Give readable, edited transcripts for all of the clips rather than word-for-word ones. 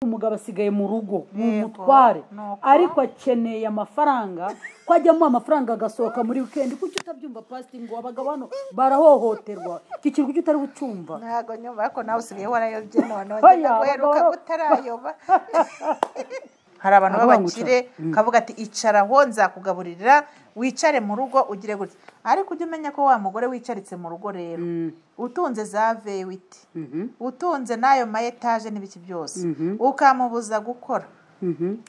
Umugabo asigaye mu rugo ni umutware, ariko akeneye amafaranga, ko ajyamo amafaranga agasohoka muri weekend. Kuki utabyumva pastor? Ngo abagabo hano barahohoterwa, iki kintu kuki utari gucyumva? Ntabwo nyumva, ariko nawe usigaye warayobye noneho guheruka utarayoba. Hari abantu b'abakire kavuga ati icara aho nzakugaburira, wicare mu rugo ugire gutya, ariko ujye umenya ko wa mugore wicaritse mu rugo rero utunze za vewiti, utunze n'ayo ma etaje n'ibiki byose, ukamubuza gukora,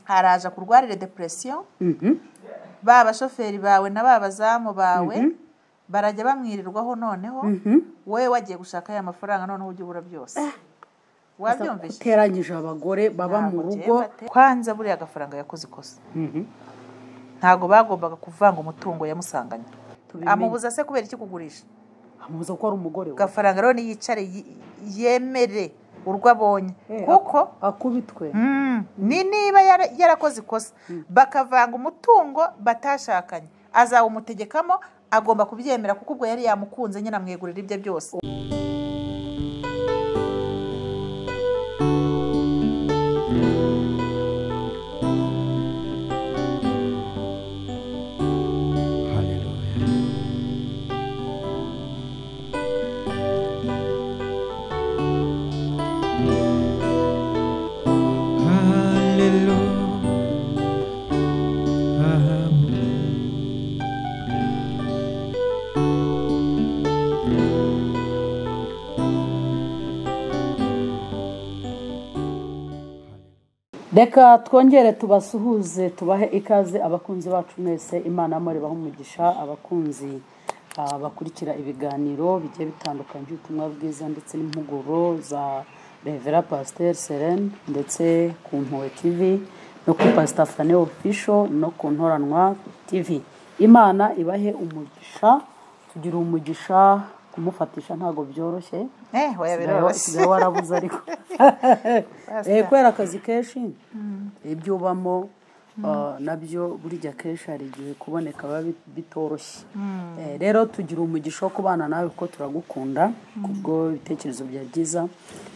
haraje kurwarire depression. Ba bashoferi bawe na ba bazamu bawe barajya bamwirirwaho, noneho wowe wagiye gushaka aya mafaranga, noneho ujye ubura byose. Wabyumvise? Uteranyije abagore baba mu rugo. Kwanza buriya agafaranga yakoze ikosa, ntabwo bagombaga kuvanga umutungo yamusanganye. Amubuza se kubera iki kugurisha? Amubuza ko ari umugore we. Gafaranga rero niyicare yemere urwo abonye, kuko akubitwe. Ni niba yarakoze ikosa bakavanga umutungo batashakanye, azawumutegekamo, agomba kubyemera kuko ubwo yari yamukunze nyine amwegurira ibye byose. Reka twongere tubasuhuze, tubahe ikaze abakunzi bacu mwese. Imana amore baha umugisha abakunzi bakurikira ibiganiro bigiye bitandukanye by'ubutumwa bwiza ndetse n'impuguro za Revera Pasteur Serene, ndetse ku Mpuhwe TV no ku Pastor Fane Official no ku Ntoranwa TV. Imana ibahe umugisha. Tugira umugisha kumufatisha ntago byoroshye. Oya warabuze ariko kubera akazi kenshi ibyo ubamo nabyo burya kenshi hari igihe kuboneka biba bitoroshye. Rero tugira umugisha wo kubana nawe kuko turagukunda kubwo ibitekerezo byawe byiza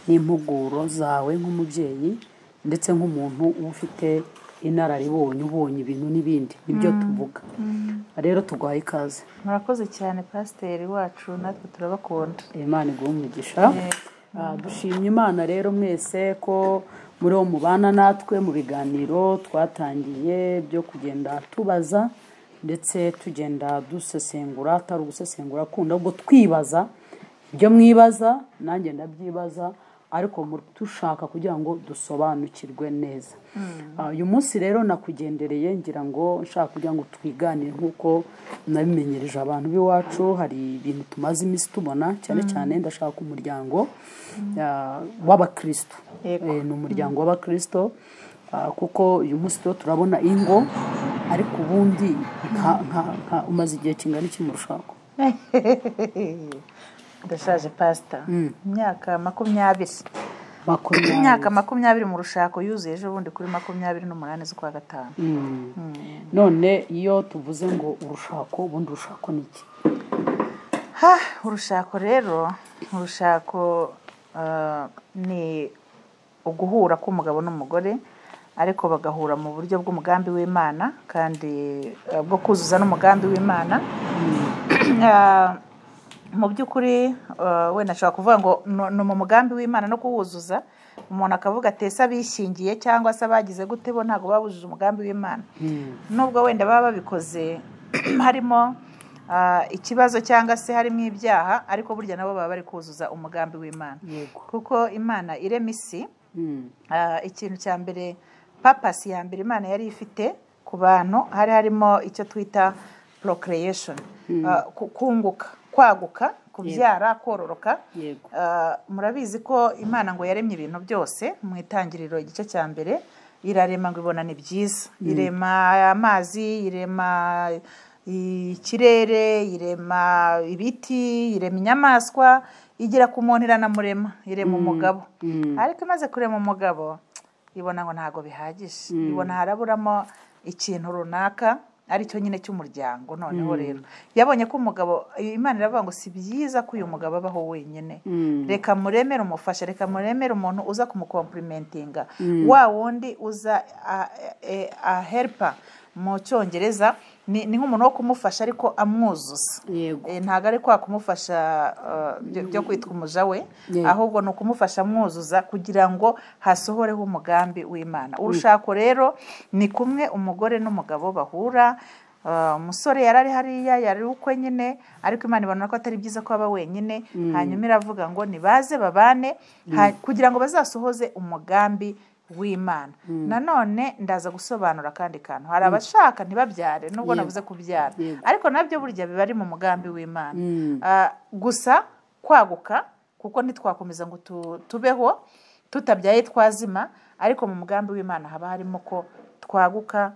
n'impuguro zawe nk'umubyeyi ndetse nk'umuntu uba ufite inararibonye, ubonye ibintu n'ibindi nibyo tuvuga. Rero tuguhaye ikaze. Murakoze cyane pasiteri wacu, natwe turabakunda. Imana iguhe umugisha. Dushimye Imana rero mwese ko muri wo mubana natwe mu biganiro twatangiye byo kugenda tubaza ndetse tugenda dusesengura, atari ugusesengura kunda ahubwo twibaza ibyo mwibaza, nanjye ndabyibaza, ariko dushaka kugira ngo dusobanukirwe neza. Uyu munsi rero nakugendereye ngira ngo nshaka kugira ngo twiganire nk'uko nabimenyereje abantu b'iwacu. Hari ibintu tumaze iminsi tubona, cyane cyane ndashaka umuryango w'abakristo. Ni umuryango w'abakristo kuko uyu munsi turabona ingo, ariko ubundi umaze igihe kingana iki mu rushako? Ndashaje pastor, imyaka 20. Imyaka 20 mu rushako yuzuye ejo bundi kuri 28 z'ukwa gatanu. None iyo tuvuze ngo urushako, ubundi urushako ni iki? Urushako rero, urushako ni uguhura k'umugabo n'umugore, ariko bagahura mu buryo bw'umugambi w'Imana kandi bwo kuzuza n'umugambi w'Imana. Mu by'ukuri wenda nshobora kuvuga ngo ni mu mugambi w'Imana no kuwuzuza, umuntu akavuga ati ese abishingiye cyangwa se abagize gute bo ntabwo babujije umugambi w'Imana. Nubwo wenda baba babikoze harimo ikibazo cyangwa se harimo ibyaha, ariko burya nabo baba bari kuzuza umugambi w'Imana. Kuko Imana irema isi, ikintu cya mbere, papasi ya mbere Imana yari ifite ku bantu hari harimo icyo twita procreation, kunguka, kwaguka, kubyara, kororoka. Murabizi ko Imana ngo yaremye ibintu byose mu itangiriro igice cya mbere, irarema ngo ibona ni byiza. Irema amazi, irema ikirere, irema ibiti, irema inyamaswa, igera ku muntu iranamurema, irema umugabo. Ariko imaze kurema umugabo ibona ngo ntago bihagije, ibona haraburamo ikintu runaka. Aricyo nyine cy'umuryango. Noneho rero yabonye ko umugabo, Imana iravuga ngo si byiza ko uyu mugabo abaho wenyine, reka muremere umufasha, reka muremere umuntu uza kumukomplimentinga, wa wundi uza a helper mu Cyongereza, ni nk'umuntu wo kumufasha ariko amwuzuza. Ntabwo ari kwa kumufasha byo kwitwa umuja we, ahubwo ni ukumufasha amwuzuza kugira ngo hasohoreho umugambi w'Imana. Urushako rero ni kumwe umugore n'umugabo bahura. Umusore yari ari hariya, yari ukwe nyine, ariko Imana ibona ko atari byiza ko aba wenyine, hanyuma iravuga ngo nibaze babane kugira ngo bazasohoze umugambi w'Imana. Nanone ndaza gusobanura kandi kantu, hari abashaka ntibabyare nubwo navuze kubyara, ariko nabyo burya biba ari mu mugambi w'Imana. Gusa kwaguka, kuko ntitwakomeza ngo tubeho tutabyaye twazima, ariko mu mugambi w'Imana haba harimo ko twaguka,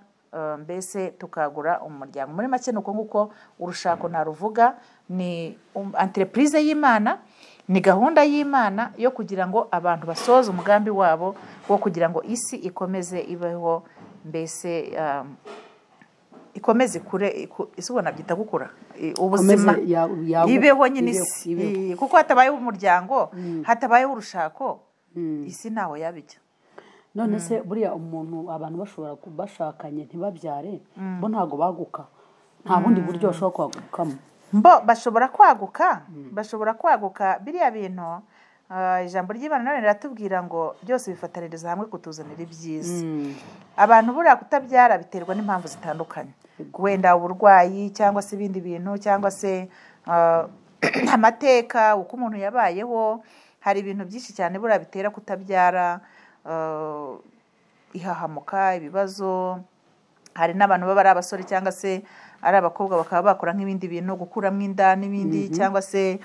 mbese tukagura umuryango. Muri make ni uko nguko urushako naruvuga, ni entreprise y'Imana, ni gahunda y'Imana yo kugira ngo abantu basoze umugambi wabo wo kugira ngo isi ikomeze ibeho, mbese ikomeze ikure, isi ubona byita gukura ubuzima, ibeho nyine isi, kuko hatabayeho umuryango, hatabayeho urushako, isi ntaho yabijya. None se buriya umuntu, abantu bashobora bashakanye ntibabyare, bo ntago baguka, nta bundi buryo bashobora kwagukamo? Mbo bashobora kwaguka, bashobora kwaguka biriya bintu. Ijambo ry'Imana none riratubwira ngo byose bifataniriza hamwe kutuzanira ibyiza. Abantu buriya kutabyara biterwa n'impamvu zitandukanye, wenda uburwayi cyangwa se ibindi bintu, cyangwa se amateka, uko umuntu yabayeho. Hari ibintu byinshi cyane buriya bitera kutabyara, ihahamuka, ibibazo. Hari n'abantu baba ari abasore cyangwa se ari abakobwa bakaba bakora nk'ibindi bintu, gukuramo inda n'ibindi, cyangwa se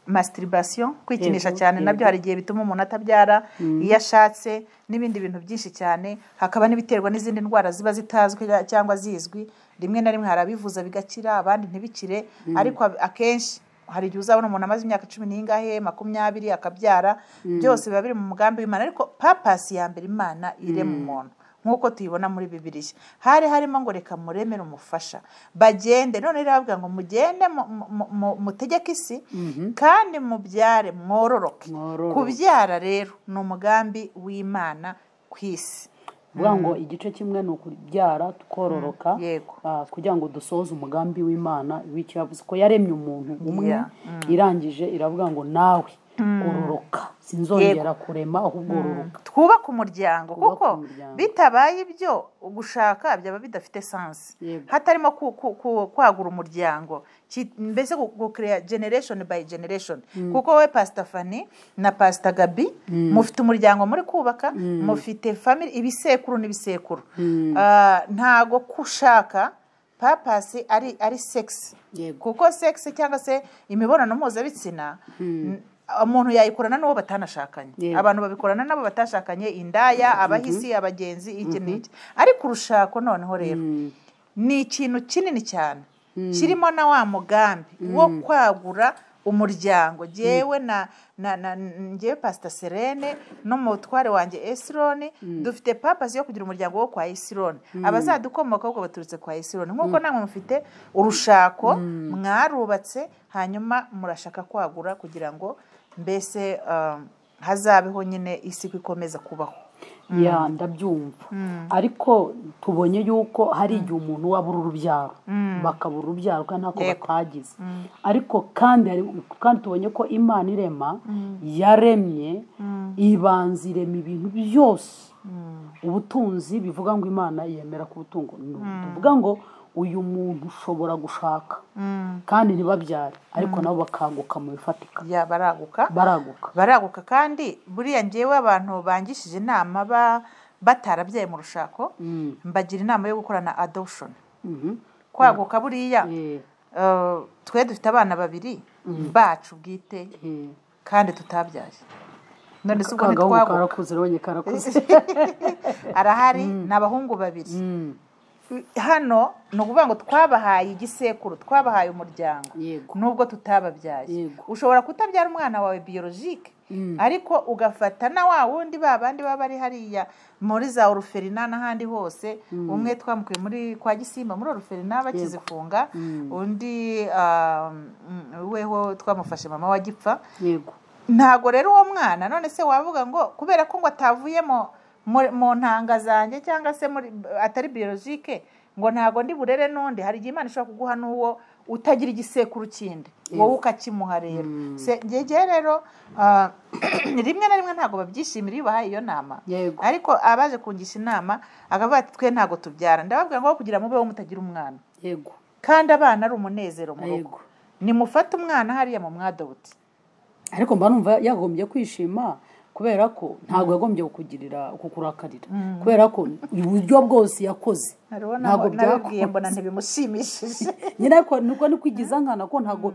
masturbation, kwikinisha cyane, nabyo hari igihe bituma umuntu atabyara iyo ashatse, n'ibindi bintu byinshi cyane. Hakaba n'ibiterwa n'izindi ndwara ziba zitazwi cyangwa zizwi, rimwe na rimwe hari abivuza bigakira, abandi ntibikire, ariko akenshi hari igihe uzabona umuntu amaze imyaka 10 n'ingahe, 20 akabyara. Byose biba biri mu mugambi w'Imana, ariko papasi ya mbere Imana irema umuntu nk'uko tuyibona muri Bibiliya, hari harimo ngo reka muremere umufasha bagende. None iravuga ngo mugende mutegeke isi, kandi mubyare mwororoke. Kubyara rero ni umugambi w'Imana ku isi. Vuga ngo igice kimwe ni ukubyara tukororoka, kugira ngo dusohoze umugambi w'Imana w'icyo yavuze ko yaremye umuntu umwe, irangije iravuga ngo nawe ororoka, sinzongera kurema ahubwo ororoka, twubaka umuryango. Kuko bitabaye ibyo gushaka byaba bidafite sense, hatarimo kwagura umuryango, mbese gucreate generation by generation. Kuko we Pastor Fanny na Pastor Gabi mufite umuryango muri kubaka, mufite family, ibisekuru n'ibisekuru. Ntago kushaka papasi ari sex, kuko sex cyangwa se imibonano mpuzabitsina umuntu yayikorana n'uwo batanashakanye. Abantu babikorana nabo batashakanye, indaya, abahisi, abagenzi, iki n'iki. Ariko urushako noneho rero ni ikintu kinini cyane kirimo na wa mugambi wo kwagura umuryango. Jewe na ngewe Pastor Serene n'umutware wanjye Esironi, dufite papasi yo kugira umuryango wo kwa Esironi, abazadukomoka ahubwo baturutse kwa Esironi. Nk'uko namwe mufite urushako, mwarubatse, hanyuma murashaka kwagura kugira ngo mbese hazabeho nyine isi ikomeza kubaho. Ya, ndabyumva. Ariko tubonye yuko hari igihe umuntu wabura urubyaro, bakabura urubyaro kandi ntako batagize. Ariko kandi tubonye ko Imana irema, yaremye ibanza irema ibintu byose. Ubutunzi bivuga ngo Imana yemera ku butungo, tuvuga ngo uyu muntu ushobora gushaka kandi ntibabyare, ariko nabo bakanguka mu bifatika. Ya, baraguka. Kandi buriya ngewe abantu bangishije inama batarabyaye mu rushako, mbagira inama yo gukorana adoption. Kwaguka buriya twe dufite abana 2 bacu bwite kandi tutabyaye. None se ubwo ntitwaguka? Arahari n'abahungu 2. Hano ni ukuvuga ngo twabahaye igisekuru, twabahaye umuryango nubwo tutababyaye. Ushobora kutabyara umwana wawe biologique, ariko ugafata na wa wundi babandi baba bari hariya muri za oruferina n'ahandi hose. Umwe twamukuye muri kwa Gisimba muri oruferina bakizifunga, undi weho twamufashe mama wa gipfa. Ntago rero uwo mwana none se wavuga ngo kubera ko ngo atavuyemo mu ntanga zanjye cyangwa se muri atari biologique ngo ntago ndi burere n'undi. Hari igihe Imana ishobora kuguha n'uwo utagira igisekuru kindi, wowe ukakimuha. Rero njye rero rimwe na rimwe ntago babyishimira iyo bahaye iyo nama, ariko abaje kungisha inama akavuga ati twe ntago tubyara, ndababwira ngo kugira mubeho mutagira umwana. Yego, kandi abana ari umunezero mu rugo, nimufate umwana hariya mu mwadobute. Ariko mba numva yagombye kwishima kubera ko ntabwo yagombye kukugirira kukurakarira, kubera ko uburyo bwose yakoze ntabwo byakwiye, mbona ntibimushimishije nyine. Ariko nuko ni kwigiza nkana ko ntabwo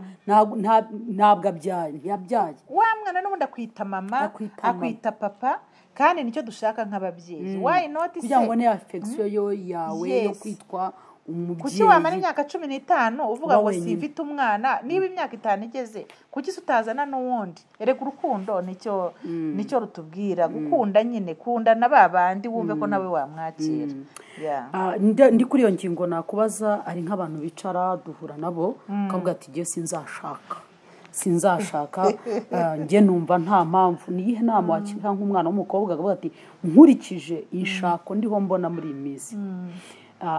ntabwo abyaye, ntiyabyaye wa mwana n'ubundi akwita mama, akwita papa, kandi nicyo dushaka nk'ababyeyi. Why not se kugira ngo ni affection yo yawe yo kwitwa umubyeyi. Kuki wamara imyaka 15 uvuga ngo simfite umwana? Niba imyaka 5 igeze, kuki utazana n'uwundi? Erega urukundo nicyo rutubwira, gukunda nyine, kunda na babandi wumve ko nawe wamwakira. Ndi kuri iyo ngingo nakubaza, ari nk'abantu bicara duhura nabo ukavuga ati ngiye sinzashaka, njye numva nta mpamvu. Niyihe nama wakira nk'umwana w'umukobwa akavuga ati nkurikije inshako ndiho mbona muri iyi minsi,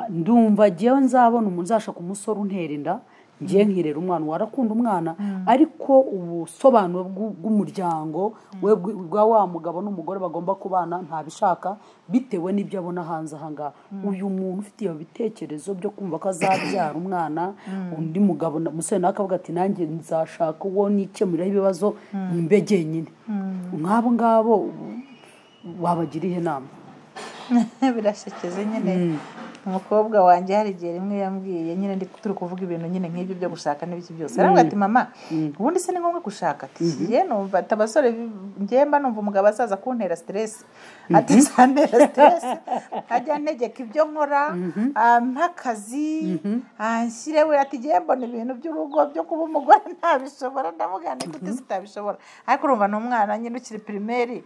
ndumva njyewe nzabona umuntu nzashaka umusore untera inda, ngiye nkirera umwana, warakunda umwana, ariko ubusobanuro bw'umuryango we bwa wa mugabo n'umugore bagomba kubana ntabishaka bitewe n'ibyo abona hanze aha ngaha. Uyu muntu ufite iyo bitekerezo byo kumva ko azabyara umwana, undi mugabo umusore nawe akavuga ati nanjye nzashaka uwo nikemuriraho ibibazo mbe jyenyine, nk'abo ngabo wabagira ihe nama? Birashekeje nyine. Umukobwa wanjye hari igihe rimwe yambwiye nyine ndi turi kuvuga ibintu nyine nk'ibyo byo gushaka n'ibiki byose, aravuga ati mama ubundi se ni ngombwa gushaka? Ati njye numva ati abasore njye mba numva umugabo azaza kuntera stress, ati zantera stress, ajya antegeka ibyo nkora, ampa akazi, anshyire we, ati njye mbona ibintu by'urugo byo kuba umugore ntabishobora. Ndavuga nti gute sitabishobora? Ariko urumva ni umwana nyine ukiri primaire,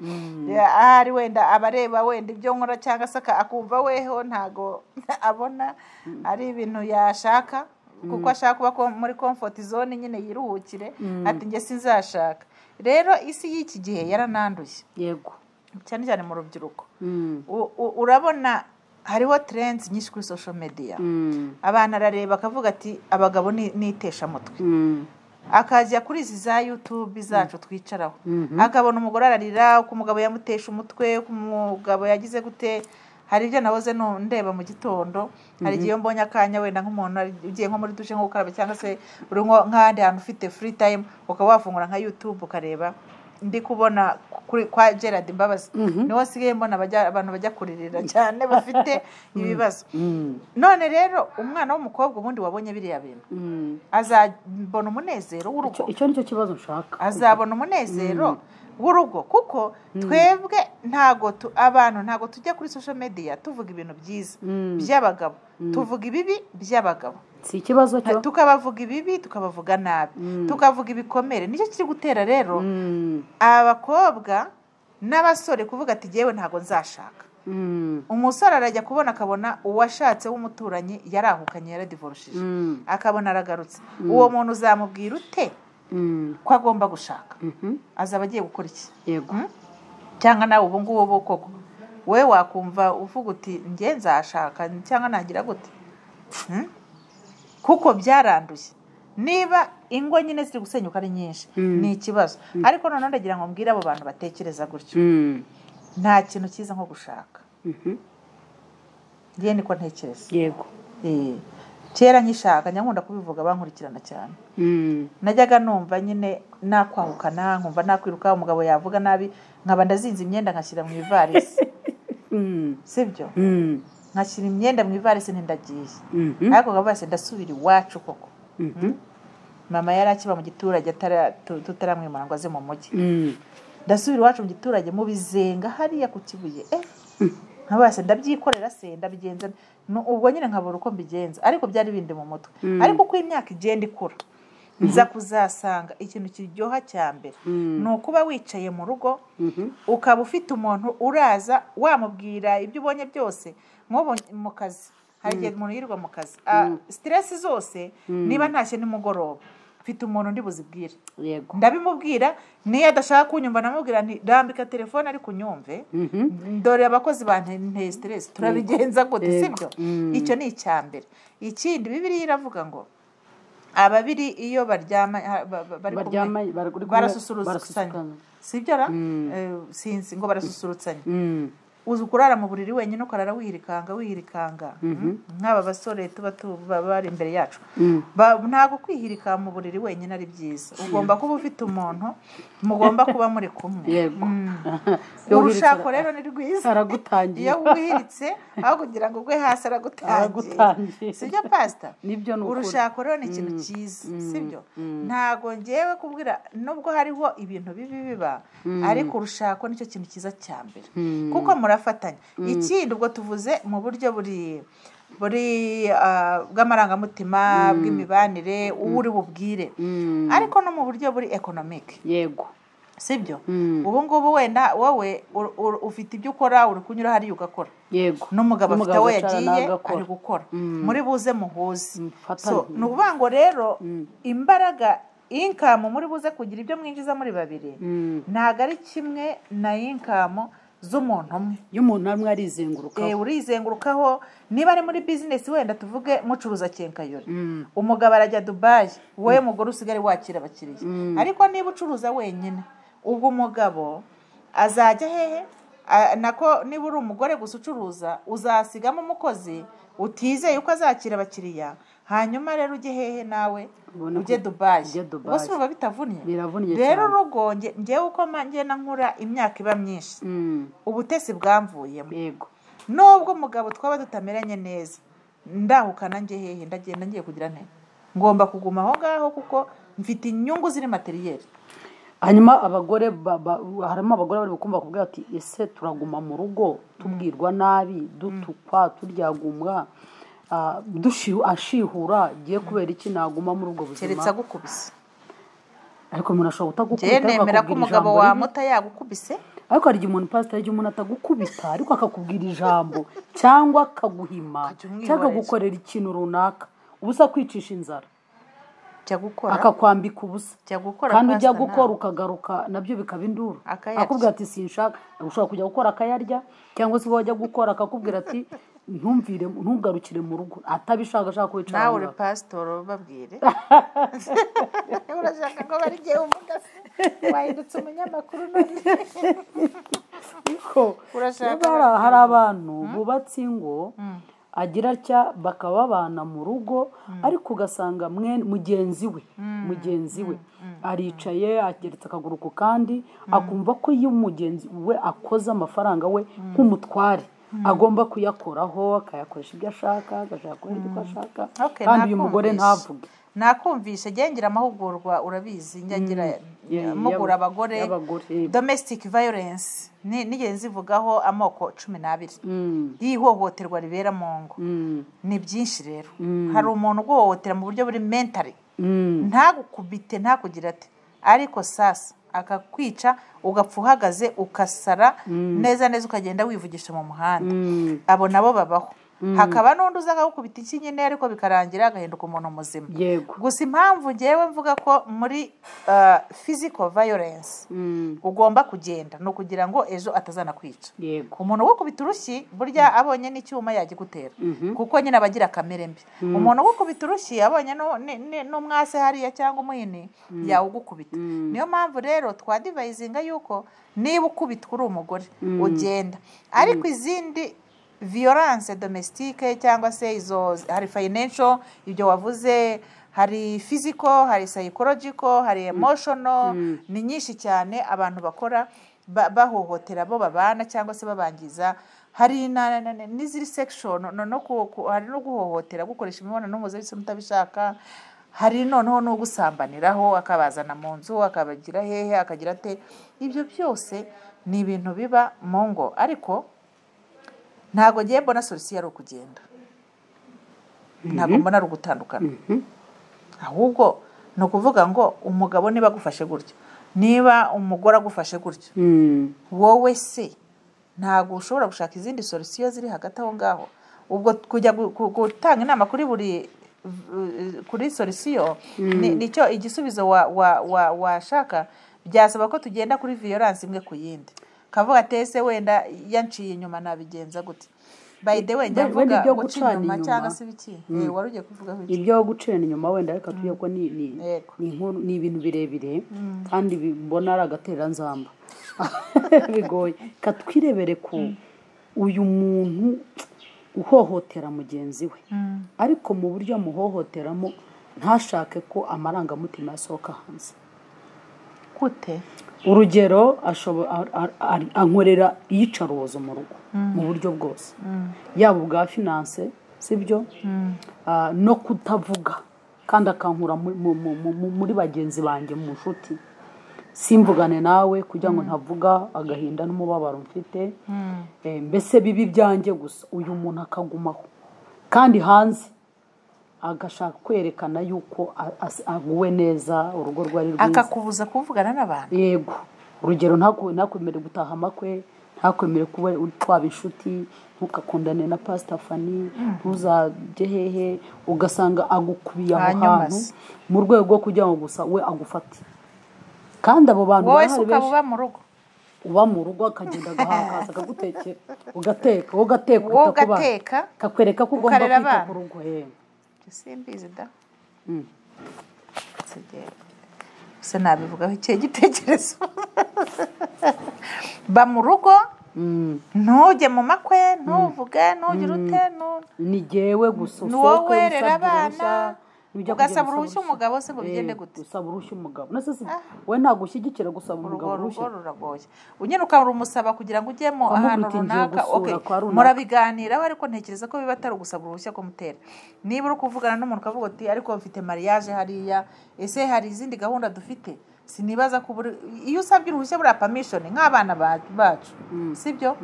ahari wenda abareba wenda ibyo nkora cyangwa se akumva weho ntago abona ari ibintu yashaka, kuko ashaka kuba muri comfort zone nyine yiruhukire, ati njye sinzashaka. Rero isi y'iki gihe yarananduye. Yego, cyane cyane mu rubyiruko. Urabona hariho trends nyinshi kuri social media, abantu arareba akavuga ati abagabo nitesha mutwe, akajya kuri izi za YouTube zacu twicaraho, akabona umugore ararira uko umugabo yamutesha umutwe, uko umugabo yagize gute. Hari ibyo nahoze ndeba mu gitondo, hari igihe mbonye akanya wenda nk'umuntu ugiye nko muri dushe nko gukaraba cyangwa se uri nk'ahandi hantu ufite free time ukaba wafungura nka YouTube ukareba. Ndi kubona kuri kwa Gerard Mbabazi niho nsigaye mbona abantu bajya kuririra cyane bafite ibibazo. None rero umwana w'umukobwa ubundi wabonye biriya bintu azabona umunezero w'urugo. Icyo nicyo kibazo nshaka, azabona umunezero w'urugo, kuko twebwe ntago abantu ntago tujya kuri social media tuvuga ibintu byiza by'abagabo, tuvuga ibibi by'abagabo. Si ikibazo cyo tukabavuga ibibi, tukabavuga nabi, tukavuga ibikomere. Nicyo kiri gutera rero abakobwa n'abasore kuvuga ati jyewe ntago nzashaka. Umusore arajya kubona akabona uwashatse w'umuturanyi yarahukanye, yaradivorushije, akabona aragarutse. Uwo muntu uzamubwira ute ko agomba gushaka? Azaba agiye gukora iki? Yego. Cyangwa nawe ubu ngubu koko we wakumva uvuga uti njye nzashaka cyangwa nagira gute? Kuko byaranduye. Niba ingo nyine ziri gusenyuka ari nyinshi ni ikibazo. Ariko noneho ndagira ngo mbwire abo bantu batekereza gutyo, nta kintu cyiza nko gushaka. Njye niko ntekereza. Yego. Kera nkishaka nyankunda kubivuga bankurikirana cyane, najyaga numva nyine nakwahukana, nkumva nakwiruka, umugabo yavuga nabi nkaba ndazinze imyenda nkashyira mu ivarisi. Sibyo? Nkashyira imyenda mu ivarisi ntindagiye, ariko nkavuga se ndasubira iwacu koko. Mama yari akiba mu giturage tutaramwimura ngo aze mu mujyi. Ndasubira iwacu mu giturage mu Bizenga hariya ku Kibuye, Nkabase ndabyikorera se ndabigenza ubwo nyine nkabura uko mbigenza, ariko byari bindi mu mutwe. Ariko uko imyaka igenda ikura nza kuzasanga ikintu kiryoha cya mbere ni ukuba wicaye mu rugo ukaba ufite umuntu uraza wamubwira ibyo ubonye byose. Nk'ubu mu kazi hari igihe umuntu yirirwa mu kazi stress zose, niba ntashye nimugoroba mfite umuntu ndi buzibwire, ndabimubwira. Niyo adashaka kunyumva namubwira nti rambika telefone ariko unyumve, dore abakozi banteye stress, turabigenza gute, sibyo? Icyo ni icya mbere. Ikindi Bibiliya iravuga ngo ababiri iyo baryama bari kumwe barasusurutsanya, sibyo ra? Sinzi ngo barasusurutsanya. Uzi kurara mu buriri wenyine ukarara wihirikanga nk'aba basore tuba bari imbere yacu. Ntabwo kwihirika mu buriri wenyine ari byiza, ugomba kuba ufite umuntu mugomba kuba muri kumwe. Urushako rero ni rwiza, aragutangiye. Iyo wihiritse aho kugira ngo ugwe hasi aragutangiye, sibyo pastor? Nibyo, ni ukuri. Urushako rero ni ikintu cyiza, sibyo? Ntago ngewe kubwira nubwo hariho ibintu bibi biba, ariko urushako nicyo kintu cyiza cya mbere kuko murafatanya. Ikindi ubwo tuvuze mu buryo buri bw'amarangamutima, bw'imibanire, uri bubwire, ariko no mu buryo buri economic. Yego, sibyo? Ubu ngubu wenda wowe ufite ibyo ukora, uri kunyura hariya ugakora. Yego, n'umugabo afite aho yagiye ari gukora, muri buze muhuze. So ni ukuvuga ngo rero imbaraga income muri buze kugira ibyo mwinjiza muri babiri ntabwo ari kimwe na income z'umuntu umwe. Iyo umuntu amwe arizengurukaho, urizengurukaho. Niba ari muri business wenda tuvuge mucuruza kenkayori, umugabo arajya Dubai, wowe mugore usigare wakira abakiriya. Ariko niba ucuruza wenyine, ubwo umugabo azajya hehe? Nako niba uri umugore gusa ucuruza, uzasigamo umukozi utizeye uko azakira abakiriya, hanyuma rero ujye hehe nawe? Ujye Dubai. Ubwo urumva bitavunnye? Rero urugo ngewe uko ngenda nkura imyaka iba myinshi, ubutesi bwamvuyemo. Yego, nubwo umugabo twaba tutameranye neza, ndahukana njye hehe? Ndagenda ngiye kugira nte? Ngomba kuguma aho ngaho kuko mfite inyungu ziri materiyeri. Hanyuma abagore harimo abagore bari bukumva kuvuga ati ese turaguma mu rugo tubwirwa nabi, dutukwa, turyagumwa, ashihura, giye kubera iki naguma muri ubwo buzima? Keretse agukubise. Ariko umuntu ashobora kutagukubita, nemera ko umugabo wamuta yagukubise. Ariko hari igihe umuntu pastor, igihe umuntu atagukubita ariko akakubwira ijambo cyangwa akaguhima cyangwa akagukorera ikintu runaka, ubusa kwicisha inzara, gukora akakwambika ubusa, kandi ujya gukora ukagaruka nabyo bikaba induru. Akubwira ati sinshaka, ushobora kujya gukora akayarya, cyangwa se wajya gukora akakubwira ati ntumvire, ntugarukire mu rugo, atabishaka ashaka kwicara. Nawe uri pastor babwire. Urashaka ko bari giye uvuga se wahindutse umunyamakuru none? Niko urashaka. Hari abantu bubatse ingo agira atya bakaba babana mu rugo, ariko ugasanga mugenzi we aricaye ageretse akaguru ku kandi, akumva ko iyo mugenzi we akoze amafaranga we nk'umutware agomba kuyakoraho, akayakoresha ibyo ashaka, agashaka gukora ibyo ashaka, kandi uyu mugore ntavuge. Nakumvishe ngira amahugurwa, urabizi njya mugura abagore domestic violence nigeze nzivugaho amoko 12 y'ihohoterwa ribera mu ngo. Ni byinshi rero. Hari umuntu uguhohotera mu buryo buri mentally, ntagukubite, ntakugira ati, ariko sasa akakwica ugapfa uhagaze, ukasara neza neza, ukagenda wivugisha mu muhanda. Abo nabo babaho. Hakaba n'undi uza akagukubita iki nyine, ariko bikarangira agahinduka umuntu muzima. Gusa impamvu ngewe mvuga ko muri physical violence ugomba kugenda ni ukugira ngo ejo atazanakwica. Umuntu ugukubita urushyi burya abonye n'icyuma yagigutera, kuko nyine aba agira kamere mbi. Umuntu ugukubita urushyi abonye n'umwase hariya cyangwa umuhini yawugukubita. Niyo mpamvu rero twadivayizinga yuko niba ukubitwa uri umugore ugenda, ariko izindi violence domestique cyangwa se izo, hari financial ibyo wavuze, hari physical, hari psychological, hari emotional, ni nyinshi cyane abantu bakora bahohotera bo babana cyangwa se babangiza. Hari n'iziri sexual, hari no guhohotera gukoresha imibonano mpuzabitsina utabishaka, hari noneho no gusambaniraho akabazana mu nzu akabagira hehe akagira ate. Ibyo byose ni ibintu biba mu ngo, ariko Ntabwo ngiye mbona solution ari ukugenda, ntabwo mbona ari ugutandukana, ahubwo ni ukuvuga ngo umugabo niba agufashe gutyo, niba umugore agufashe gutyo, wowe se ntabwo ushobora gushaka izindi solution ziri hagati aho ngaho? Ubwo kujya gutanga inama kuri buri kuri solution nicyo igisubizo washaka, byasaba ko tugenda kuri violence imwe ku yindi, kavuga ati ese wenda yanciye inyuma nabigenza gute? By the way, njya mvuga guca inyuma cyangwa se ibiki, wari ugiye kuvuga iki? Ibyo gucana inyuma wenda reka tuye ko ni ni ibintu birebire kandi mbona ari agatereranzamba bigoye. Katwirebere ku uyu muntu uhohotera mugenzi we, ariko mu buryo amuhohoteramo ntashake ko amarangamutima yasohoka hanze. Gute? Urugero ankorera iyicarubozo mu rugo mu buryo bwose, yaba ubwa finance, sibyo, no kutavuga, kandi akankura muri bagenzi banjye mu nshuti, simvugane nawe kugira ngo ntavuga agahinda n'umubabaro mfite, mbese bibi byanjye gusa. Uyu muntu akagumaho kandi hanze agashaka kwerekana yuko aguwe neza, urugo rwari rwiza, akakubuza kuvugana n'abantu. Yego, urugero ntakwemere gutaha amakwe, ntakwemere kuba twaba inshuti, ntukakundane na Pastor Fanny, ntuzajye hehe, ugasanga agukubiye aho hantu mu rwego rwo kugira ngo gusa we agufate. Kandi abo bantu wowe ukaba uba mu rugo, uba mu rugo akagenda agahakaza akagutekera, ugateka, ugateka, kakwereka ko ugomba kwita ku rugo. Simbizi da se nabivugaho ikihe gitekerezo? Ba mu rugo, ntujye mu makwe, ntuvuge, ntugire ute, ni jyewe gusa, wowe rera abana, ugasaba uruhushya umugabo se ngo bigende gute? Gusaba uruhushya umugabo we ntabwo ushyigikira gusaba umugabo uruhushya, urugo ruragoye, unyine ukarumusaba kugira ngo ujyemo ahantu runaka, murabiganiraho, ariko ntekereza ko biba atari ugusaba uruhushya kumutera. Niba uri kuvugana n'umuntu ukavuga uti ariko mfite mariage hariya, ese hari izindi gahunda dufite? Sinibaza ko iyo usabye uruhushya buriya permission nk'abana bacu, sibyo?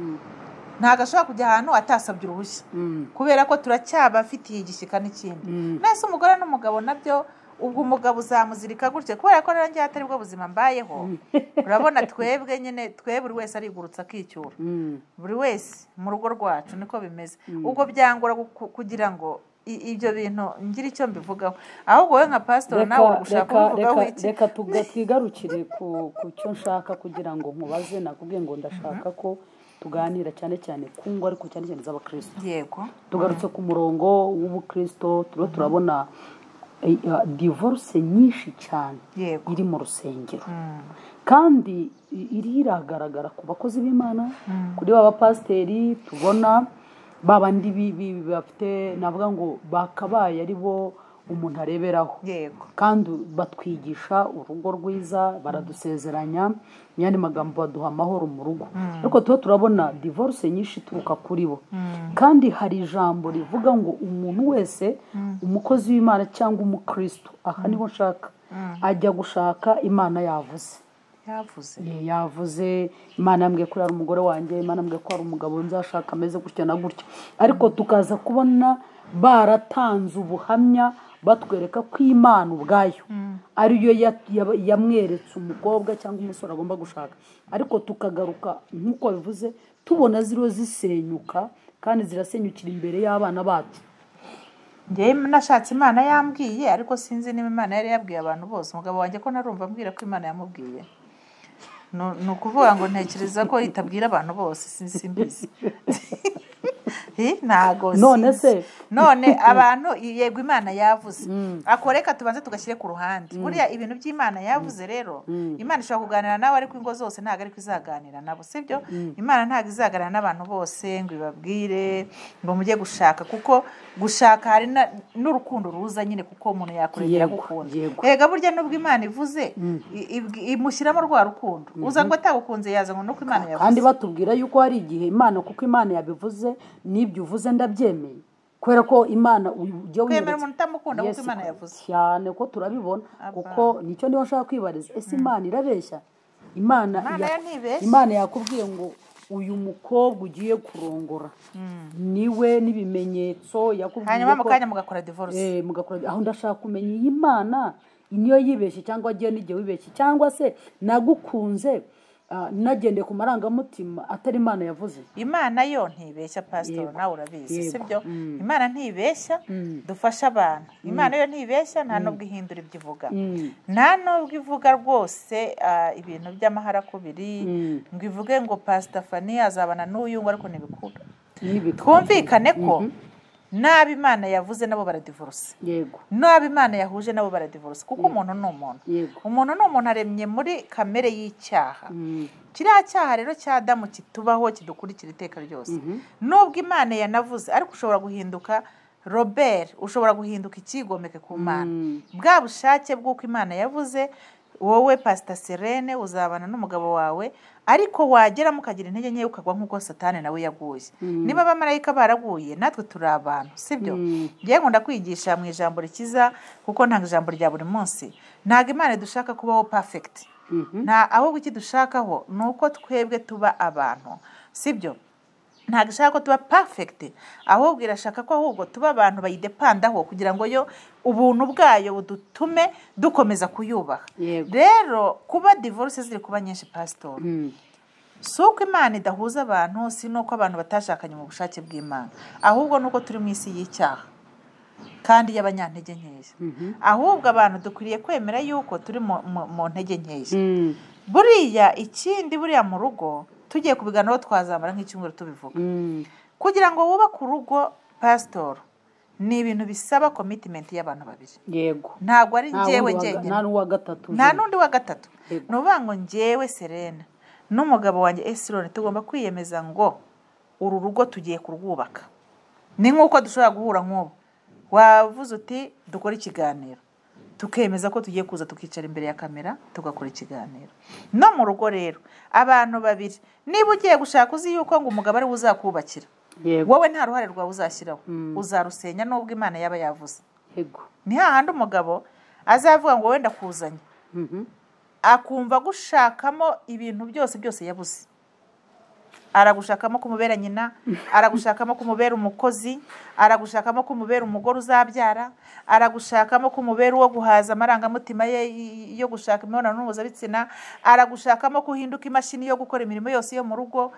Ntabwo ashobora kujya ahantu atasabye uruhushya, kubera ko turacyabafitiye igishyika n'ikindi. Nese umugore n'umugabo nabyo, ubwo umugabo uzamuzirika gutya, kubera ko rero njye atari bwo buzima mbayeho. Urabona twebwe nyine, twe buri wese arigurutsa akicyura, buri wese mu rugo rwacu niko bimeze. Ubwo byangora kugira ngo ibyo bintu ngira icyo mbivugaho, ahubwo wowe nka pastor nawe ugushaka kubivugaho iki? Reka twigarukire ku cyo nshaka kugira ngo nkubaze. Nakubwiye ngo ndashaka ko tuganira cyane cyane ku ngo, ariko cyane cyane z'abakristo. Yego, tugarutse ku murongo w'ubukristo, turiho turabona divorce nyinshi cyane iri mu rusengero, kandi iri iragaragara ku bakozi b'Imana, kuri ba bapasiteri tubona babandi bafite, navuga ngo bakabaye ari bo umuntu areberaho. Yego, kandi batwigisha urugo rwiza, baradusezeranya, n'andi magambo baduha amahoro mu rugo, ariko tuba turabona divorce nyinshi ituruka kuri bo. Kandi hari ijambo rivuga ngo umuntu wese umukozi w'Imana cyangwa umukristo, aha niho nshaka, ajya gushaka Imana yavuze. Yavuze Imana yambwiye ko ari umugore wanjye, Imana yambwiye ko ari umugabo nzashaka ameze gutya na gutya, ariko tukaza kubona baratanze ubuhamya batwereka ko Imana ubwayo ariyo yamweretse umukobwa cyangwa umusore agomba gushaka, ariko tukagaruka nk'uko bivuze tubona ziriho zisenyuka, kandi zirasenyukira imbere y'abana bacu. Njye nashatse Imana yambwiye, ariko sinzi niba Imana yari yabwiye abantu bose. Umugabo wanjye ko narumva ambwira ko Imana yamubwiye, ni ukuvuga ngo ntekereza ko itabwira abantu bose, simbizi. Ntago none se none abantu yego Imana yavuze, akoreka tubanze tugashyire ku ruhande. Buriya ibintu by'Imana yavuze rero, Imana ishobora kuganira nawe, ariko ingo zose ntago ariko izaganira nabo, sibyo? Imana ntago izaganira n'abantu bose ngo ibabwire ngo mujye gushaka, kuko gushaka hari n'urukundo ruza nyine, kuko umuntu yakuregera gukunda. Erega burya nubwo Imana ivuze imushyiramo rwa rukundo, uza ngo atagukunze yaza ngo nuko Imana yavuze. Kandi batubwira yuko hari igihe Imana, kuko Imana yabivuze n'ibyo uvuze ndabyemeye, kubera ko Imana ujya wemera umuntu utamukunda kuko Imana yavuze cyane, ko turabibona, kuko nicyo niho nshaka kwibariza, ese Imana irabeshya? Imana yakubwiye ngo Uyu mukobwa ugiye kurongora niwe n'ibimenyetso yakubwiye, hanyuma mu kanya mugakora divorce. Mugakora. Aho ndashaka kumenya iyi Imana niyo yibeshye cyangwa agiye n'igihe wibeshye, cyangwa se nagukunze nagendeye ku marangamutima atari Imana yavuze. Imana yo ntibeshya, pastor, nawe urabizi, sibyo? Imana ntibeshya, dufasha abantu. Imana yo ntibeshya, nta nubwo ihindura ibyo ivuga, nta nubwo ivuga rwose ibintu by'amaharakubiri ngo ivuge ngo Pastor Fanny azabana n'uyu ngo, ariko ntibikunda. Twumvikane ko nabi Imana yavuze nabo baradivorce. Yego. Nabi Imana yahuje nabo baradivorce, kuko umuntu ni umuntu. Umuntu ni umuntu aremye muri kamere y'icyaha. Kiriya cyaha rero cya Adamu kitubaho, kidukurikira iteka ryose. Nubwo Imana yanavuze, ariko ushobora guhinduka Robert, ushobora guhinduka ikigomeke ku Mana. Bwa bushake bw'uko Imana yavuze, wowe Pastor Serene uzabana n'umugabo wawe, ariko wagera mukagira intege nke ukagwa nk'uko Satani nawe yaguye. Niba abamarayika baraguye, natwe turi abantu, sibyo? Ngiye nkunda kwigisha mu ijambo rikiza, kuko nta ijambo rya buri munsi. Ntabwo Imana dushaka kubaho perfect. Nta, ahubwo iki dushakaho ni uko twebwe tuba abantu, sibyo? Ntabwo ishaka ko tuba perfect, ahubwo irashaka ko ahubwo tuba abantu bayidepandaho, kugira ngo yo ubuntu bwayo budutume dukomeza kuyubaha. Rero kuba divorce ziri kuba nyinshi, pastor, si uko Imana idahuza abantu, si n'uko abantu batashakanye mu bushake bw'Imana, ahubwo nuko turi mu isi y'icyaha kandi y'abanyantege nkeya. Ahubwo abantu dukwiriye kwemera yuko turi mu ntege nkeya. Buriya ikindi, buriya mu rugo tugiye kubiganiraho twazamara nk'icyumweru tubivuga. Kugira ngo wubake urugo, pastor, ni ibintu bisaba commitment y'abantu babiri. Yego. Ntabwo ari njyewe njyenyine. Nta n'uwa gatatu. Nta n'undi wa gatatu. Ni ukuvuga ngo njyewe Serena n'umugabo wanjye Esironi tugomba kwiyemeza ngo uru rugo tugiye kurwubaka. Ni nk'uko dushobora guhura nk'ubu. Wavuze uti dukore ikiganiro, tukemeza ko tugiye kuza tukicara imbere ya kamera tugakora ikiganiro. No mu rugo rero abantu babiri, niba ugiye gushaka uzi yuko ngo umugabo ari we uzakubakira, wowe nta ruhare rwawe uzashyiraho, uzarusenya nubwo Imana yaba yavuze. Yego. Ni hahandi umugabo azavuga ngo wenda kuzanye, akumva gushakamo ibintu byose byose yabuze. Aragushakamo kumubera nyina, aragushakamo kumubera umukozi, aragushakamo kumubera umugore uzabyara, aragushakamo kumubera uwo guhaza amarangamutima ye yo gushaka imibonano mpuzabitsina, aragushakamo kuhinduka imashini yo gukora imirimo yose yo mu rugo.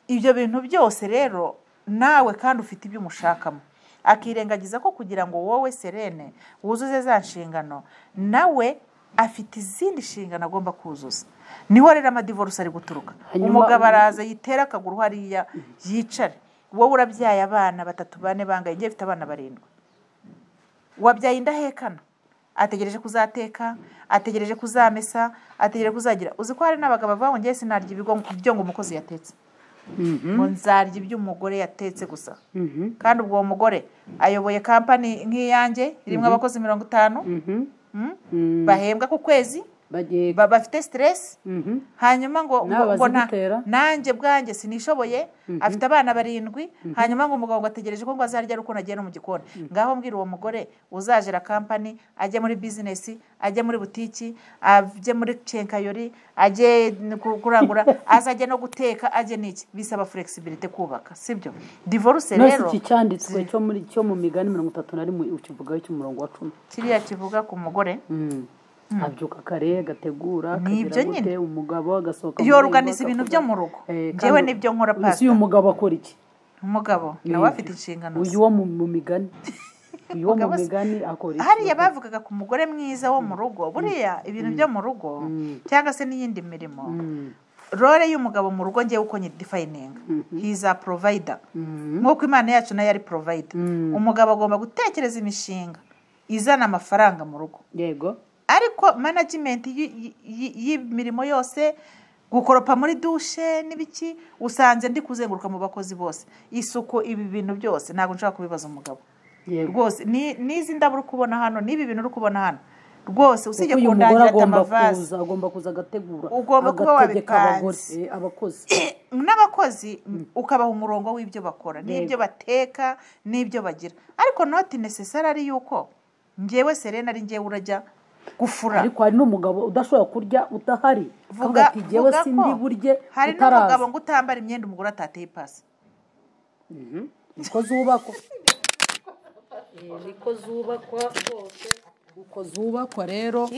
Ibyo bintu byose rero nawe kandi ufite ibyo umushakamo. Akirengagiza ko kugira ngo wowe Serene wuzuze za nshingano, nawe afite izindi nshingano agomba kuzuza. Niho rero amadivorce ari guturuka. Umugabo araza yitera akaguru hariya yicare, wowe urabyaye abana 3 4 bangaye, ngiye mfite abana 7. Wabyaye indahekana, ategereje kuzateka, ategereje kuzamesa, ategereje kuzagira. Uzi ko hari n'abagabo bavuga ngo ngiye sinarya ibigo byo ngo umukozi yatetse, ngo nzarya ibyo umugore yatetse gusa. Kandi ubwo uwo mugore ayoboye kampani nk'iyanjye irimo abakozi 50 bahembwa ku kwezi, bafite stress, hanyuma ngo nanjye bwanjye sinishoboye, afite abana 7, hanyuma ngo umugabo ngo ategereje ko ngo azarya ari uko nagiye no mu gikoni. Ngaho mbwira uwo mugore uzajera kampani, ajye muri business, ajye muri butiki, ajye muri kenkayori, ajye kurangura, azajye no guteka, ajye n'iki. Bisaba flexibility kubaka, sibyo? Divorce rero iki cyanditswe cyo mu migani 31 ukivugaho cy'umurongo wa 10, kiriya kivuga ku mugore. Abyuka kare agategura, akagira gute, umugabo agasohoka, yorganiza ibintu byo mu rugo. Njyewe nibyo nkora, pastor. Uyu mugabo akora iki? Umugabo nawe afite inshingano. Uyu wo mu migani, uyu wo mu migani akora iki? Hariya bavugaga ku mugore mwiza wo mu rugo. Buriya ibintu byo mu rugo cyangwa se n'iyindi mirimo, role y'umugabo mu rugo ngiye uko nyidefininga, he is a provider. Nk'uko Imana yacu nayo ari provider. Umugabo agomba gutekereza imishinga izana amafaranga mu rugo. Yego. Ariko management y'imirimo yose, gukoropa muri dushe n'ibiki, usanze ndi kuzenguruka mu bakozi bose, isuku, ibi bintu byose ntabwo nshobora kubibaza umugabo. Rwose n'izi ndabo uri kubona hano, n'ibi bintu uri kubona hano rwose, usibye kundangira amavaze, agomba kuza agategura, ugomba kuba wabipanze abakozi n'abakozi ukabaha umurongo w'ibyo bakora n'ibyo bateka n'ibyo bagira. Ariko not necessary yuko njyewe Serena ari njyewe urajya Gufura. Ariko hari n'umugabo udashobora kurya udahari. Vuga ati jyewe sindi burye. Hari n'umugabo ngo utambara imyenda umugore atateye ipasi. Niko zubakwa. Niko zubakwa rwose. Uko zubakwa rero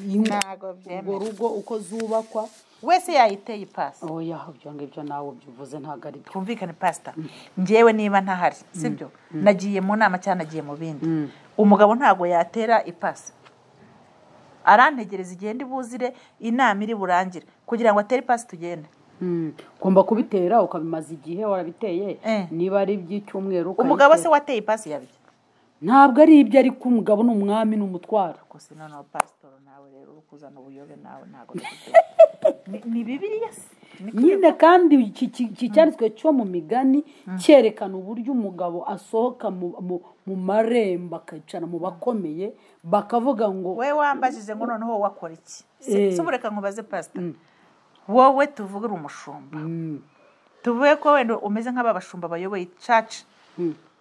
ntago byemewe. Urugo uko zubakwa wese yayiteye ipasi. Oya, ibyo ngibyo nawe ubivuze ntago ari byo. Twumvikane pastor. Njyewe niba ntahari, sibyo? Nagiye mu nama cyane nagiye mu bindi. Umugabo ntago yatera ipasi. Arantegereza igihe ndi buzire inama iri burangire kugira ngo atere ipasi tugende. Ugomba kubitera ukabimaza igihe warabiteye, niba ari iby'icyumweru. Umugabo se wateye ipasi yabyo? Ntabwo ari ibyo, ariko umugabo ni umwami ni umutwaro. Gusa noneho pastor nawe rero uri kuzana ubuyobe nawe ntago ni Bibiliya nyine. Kandi iki cyanditswe cyo mu migani cyerekana uburyo umugabo asohoka mu marembo akicara mu bakomeye bakavuga ngo we wambajije ngo noneho wakora iki? Se bureka nkubaze pastor, wowe tuvuge uri umushumba, tuvuge ko wenda umeze nk'aba bashumba bayoboye church,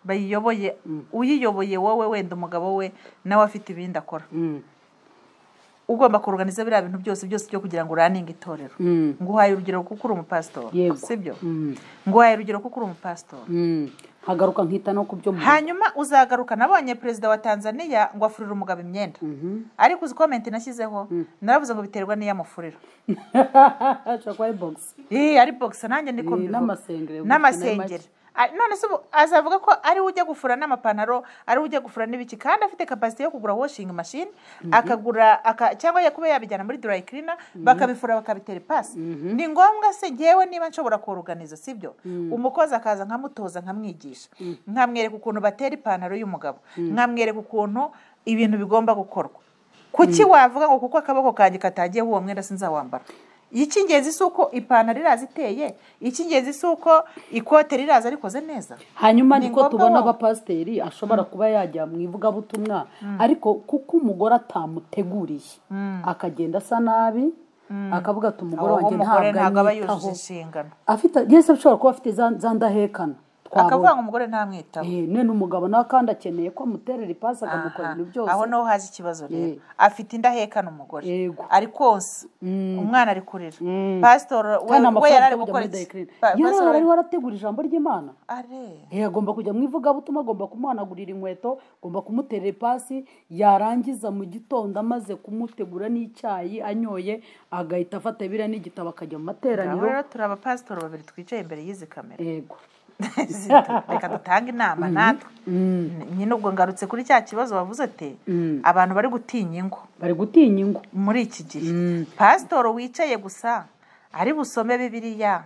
bayiyoboye, uyiyoboye wowe wenda umugabo we nawe afite ibindi akora, ugomba kuruganiza biriya bintu byose byose byo kugira ngo uraninge itorero. Nguhaye urugero kuko uri umupastor, sibyo? Nguhaye urugero kuko uri umupastor. Hagaruka nkita no kubyo. Hanyuma uzagaruka. Nabonye perezida wa Tanzania ngo afurira umugabo imyenda, ariko uzi comment nashyizeho naravuze ngo biterwa n'iyo amufurira. Ari box. Ari box nanjye niko mbivuga. N'amasengere. None se azavuga ko ari ujya gufura n'amapantaro, ari ujya gufura n'ibiki, kandi afite capacity yo kugura washing machine, akagura cyangwa yakuba yabijyana muri dry cleaner bakabifura bakabitera ipasi. Ni ngombwa se ngewe niba nshobora kuorganiza, sibyo? Umukozi akaza nkamutoza nkamwigisha, nkamwereka ukuntu batera ipantaro y'umugabo, nkamwereka ukuntu ibintu bigomba gukorwa. Kuki wavuga ngo kuko akaboko kanjye katagiye uwo mwenda sinzawambara? Icy'ingenzi si uko ipantaro iraza iteye, icy'ingenzi si uko ikote riraza rikoze neza. Hanyuma niko tubona abapasiteri ashobora kuba yajya mu ivugabutumwa, ariko kuko umugore atamuteguriye akagenda asa nabi, akavuga ati umugore wanjye ntabwo aba yujuje inshingano. Afite yese ashobora kuba afite za ndahekana, akavuga ngo umugore ntamwitaho. None umugabo nawe kandi akeneye ko amuterera ipasi akamukora ibintu byose. Aho naho haza ikibazo rero, afite indahekana umugore ari konsa, umwana ari kurira, pastor we yari ari gukora iki? Yari warategura ijambo ry'Imana. Agomba kujya mu ivugabutumwa, agomba kumuhanagurira inkweto, agomba kumuterera ipasi, yarangiza mu gitondo amaze kumutegura n'icyayi anyoye agahita afata biriya n'igitabo akajya mu materaniro. Rero turi abapasitori babiri twicaye imbere y'izi kamera. Yego. Reka dutange inama natwe. Nyine ubwo ngarutse kuri cya kibazo wavuze ati abantu bari gutinya ingo, bari gutinya ingo muri iki gihe. Pasitoro wicaye gusa ari busome Bibiliya,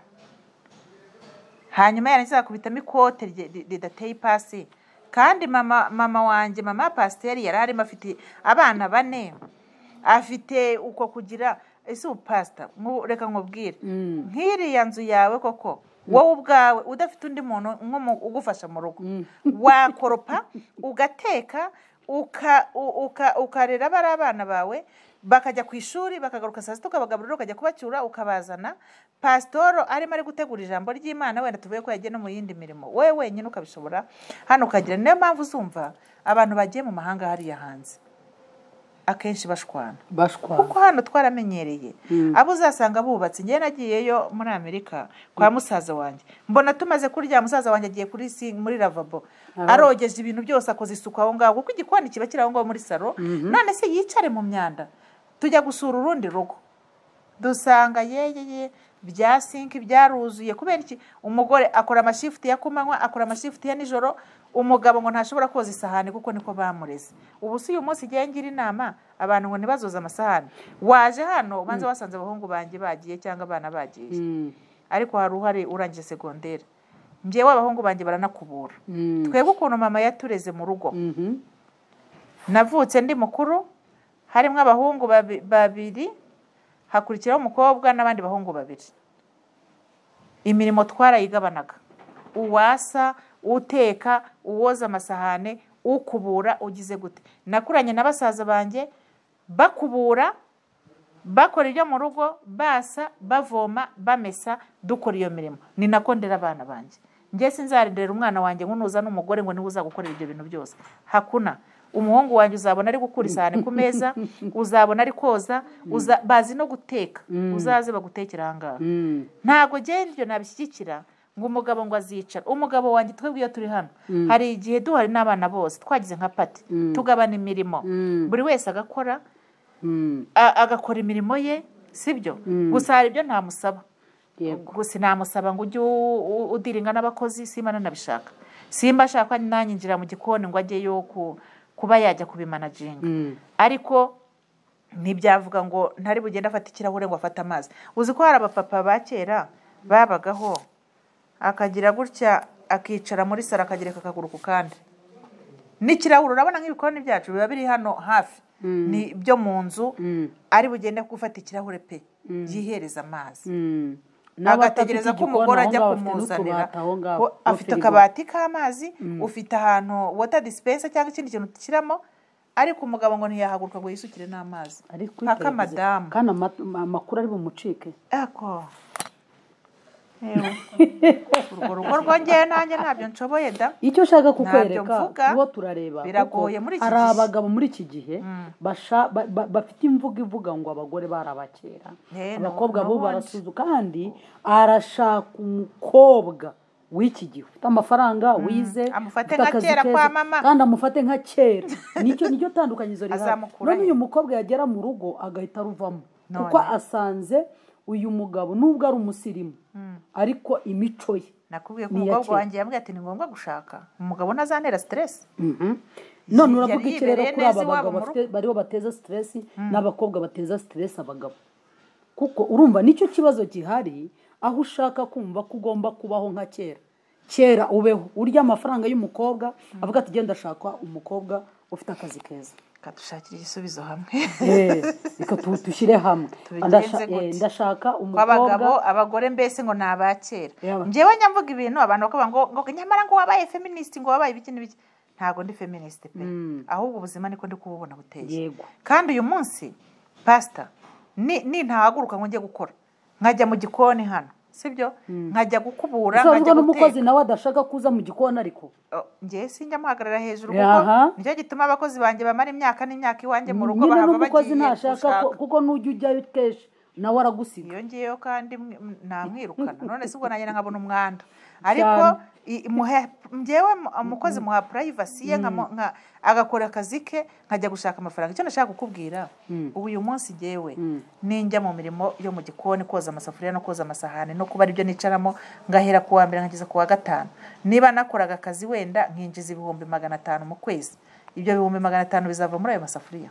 hanyuma yarangiza akubitamo ikote ridateye ipasi. Kandi mama wanjye, mama pasiteri, yari arimo afite abana 4, afite uko kugira ese upasita. Reka nkubwire, nk'iriya nzu yawe koko wowe ubwawe udafite undi muntu ugufasha mu rugo, wakoropa ugateka ukarera bari abana bawe bakajya ku ishuri bakagaruka saa sita ukabagaburira ukajya kubacyura ukabazana. Pasitoro arimo ari gutegura ijambo ry'Imana, wenda tuvuye ko yagiye no mu yindi mirimo, wowe wenyine ukabishobora hano ukagira. Niyo mpamvu uzumva abantu bagiye mu mahanga hariya hanze akenshi bashwana, kuko hano twaramenyereye. Abo uzasanga bubatse, njye nagiyeyo muri Amerika kwa musaza wanjye, mbona tumaze kurya musaza wanjye agiye kuri muri lavabo arogeje ibintu byose, akoze isuku aho ngaho, kuko igikoni kiba kiri aho ngaho muri salo. None se yicare mu myanda? Tujya gusura urundi rugo dusanga yeyeye bya sinki byaruzuye. Kubera iki? Umugore akora amashifuti ya kumanywa, akora amashifuti ya nijoro, umugabo ngo ntashobora koza isahani kuko niko bamureze. Ubu si uyu munsi igihe ngira inama abantu ngo ntibazoze amasahani. Waje hano ubanza wasanze abahungu banjye bagiye cyangwa abana bagiye, ariko hari uhari urangije segonderi, njyewe abahungu banjye baranakubura. Twebwe ukuntu mama yatureze mu rugo, navutse ndi mukuru, harimo abahungu babiri, hakurikiraho umukobwa n'abandi bahungu 2. Imirimo twarayigabanaga, uwasa, uteka, uwoza amasahane, ukubura, ugize gute. Nakuranye na basaza banjye bakubura, bakora ibyo mu rugo, basa, bavoma, bamesa, dukora iyo mirimo. Ni nako ndera abana banjye. Njye sinzarindira umwana wanjye ngo nuza n'umugore ngo niwe uzagukorera ibyo bintu byose. Hakuna. Umuhungu wanjye uzabona ari gukura isahani ku meza, uzabona ari koza, bazi no guteka, uzaze bagutekera aha ngaha. Ntabwo ibyo nabishyigikira ngo umugabo ngo azicara. Umugabo wanjye twebwe iyo turi hano hari igihe duhari n'abana bose twagize nka pati, tugabana imirimo, buri wese agakora agakora imirimo ye, sibyo? Gusa hari ibyo ntamusaba. Gusa namusaba ngo ujye udiringa n'abakozi, simba nanabishaka, simba ashaka nanyinjira mu gikoni ngo ajyeyo kuba yajya kubimanaginga. Ariko ntibyavuga ngo ntari bugende afata ikirahure ngo afate amazi. Uzi ko hari abapapa ba kera babagaho akagira gutya akicara muri saro akagereka akaguru ku kandi n'ikirahure. Urabona nk'ibikoni byacu biba biri hano hafi, ni byo mu nzu, ari bugende gufata ikirahure pe yihereza amazi, agategereza ko umugore ajya kumuzanira. Afite akabati k'amazi, ufite ahantu water dispenser cyangwa ikindi kintu ushyiramo, ariko umugabo ngo ntiyahaguruka ngo yisukire n'amazi mpaka madamu. Kandi amakuru ari bumucike. Eko urwo rugo rwongeye nanjye ntabyo nshoboye da. Icyo ushaka kukwereka uwo turareba, biragoye muri iki gihe. Hari abagabo muri iki gihe bafite imvugo ivuga ngo abagore barabakera, abakobwa bo barasuzu, kandi arashaka umukobwa w'iki gihe ufite amafaranga, wize, amufate nka kera kwa mama, kandi amufate nka kera. Nicyo tandukanyizo rihari. None uyu mukobwa yagera mu rugo agahita aruvamo kuko asanze uyu mugabo nubwo ari umusirimu ariko imico ye. Nakubwiye ko umukobwa wanjye yambwiye ati ni ngombwa gushaka umugabo ntazantera stress. None uravuga iki rero kuri aba bagabo bariho bateza stress n'abakobwa bateza stress abagabo? Kuko urumva nicyo kibazo gihari, aho ushaka kumva ko ugomba kubaho nka kera. Kera ubeho urya amafaranga y'umukobwa avuga ati genda shaka umukobwa ufite akazi keza, kadushakira igisubizo hamwe. Reka tushyire hamwe. Ndashaka umukobwa. Abagore mbese ngo ni abakera. Njyewe njya ibintu abantu bakavuga ngo nyamara ngo wabaye feminist, ngo wabaye ibiki n'ibiki. Ntabwo ndi feminist pe, ahubwo ubuzima niko ndi kububona buteye. Kandi uyu munsi pastor ni ntahaguruka ngo njye gukora, nkajya mu gikoni hano, sibyo? Nkajya gukubura, nkajya guteka. N'umukozi nawe adashaka kuza mu gikoni, ariko njye sinjya muhagarara hejuru, kuko nicyo gituma abakozi banjye bamara imyaka n'imyaka iwanjye mu rugo bahava bagiye gushaka, kuko nujya ujyayo kenshi nawe aragusiga. Iyo ngiyeyo kandi namwirukana, none si ubwo nanjye nkabona umwanda. Ariko njyewe umukozi muha privacy ye, agakora akazi ke, nkajya gushaka amafaranga. Icyo nashaka kukubwira ubu uyu munsi njyewe ninjya mu mirimo yo mu gikoni, koza amasafuriya no koza amasahani no kuba aribyo nicaramo, ngahera ku wa mbere nkageza ku wa gatanu. Niba nakoraga akazi wenda nkinjiza 500,000 mu kwezi, ibyo 500,000 bizava muri ayo masafuriya.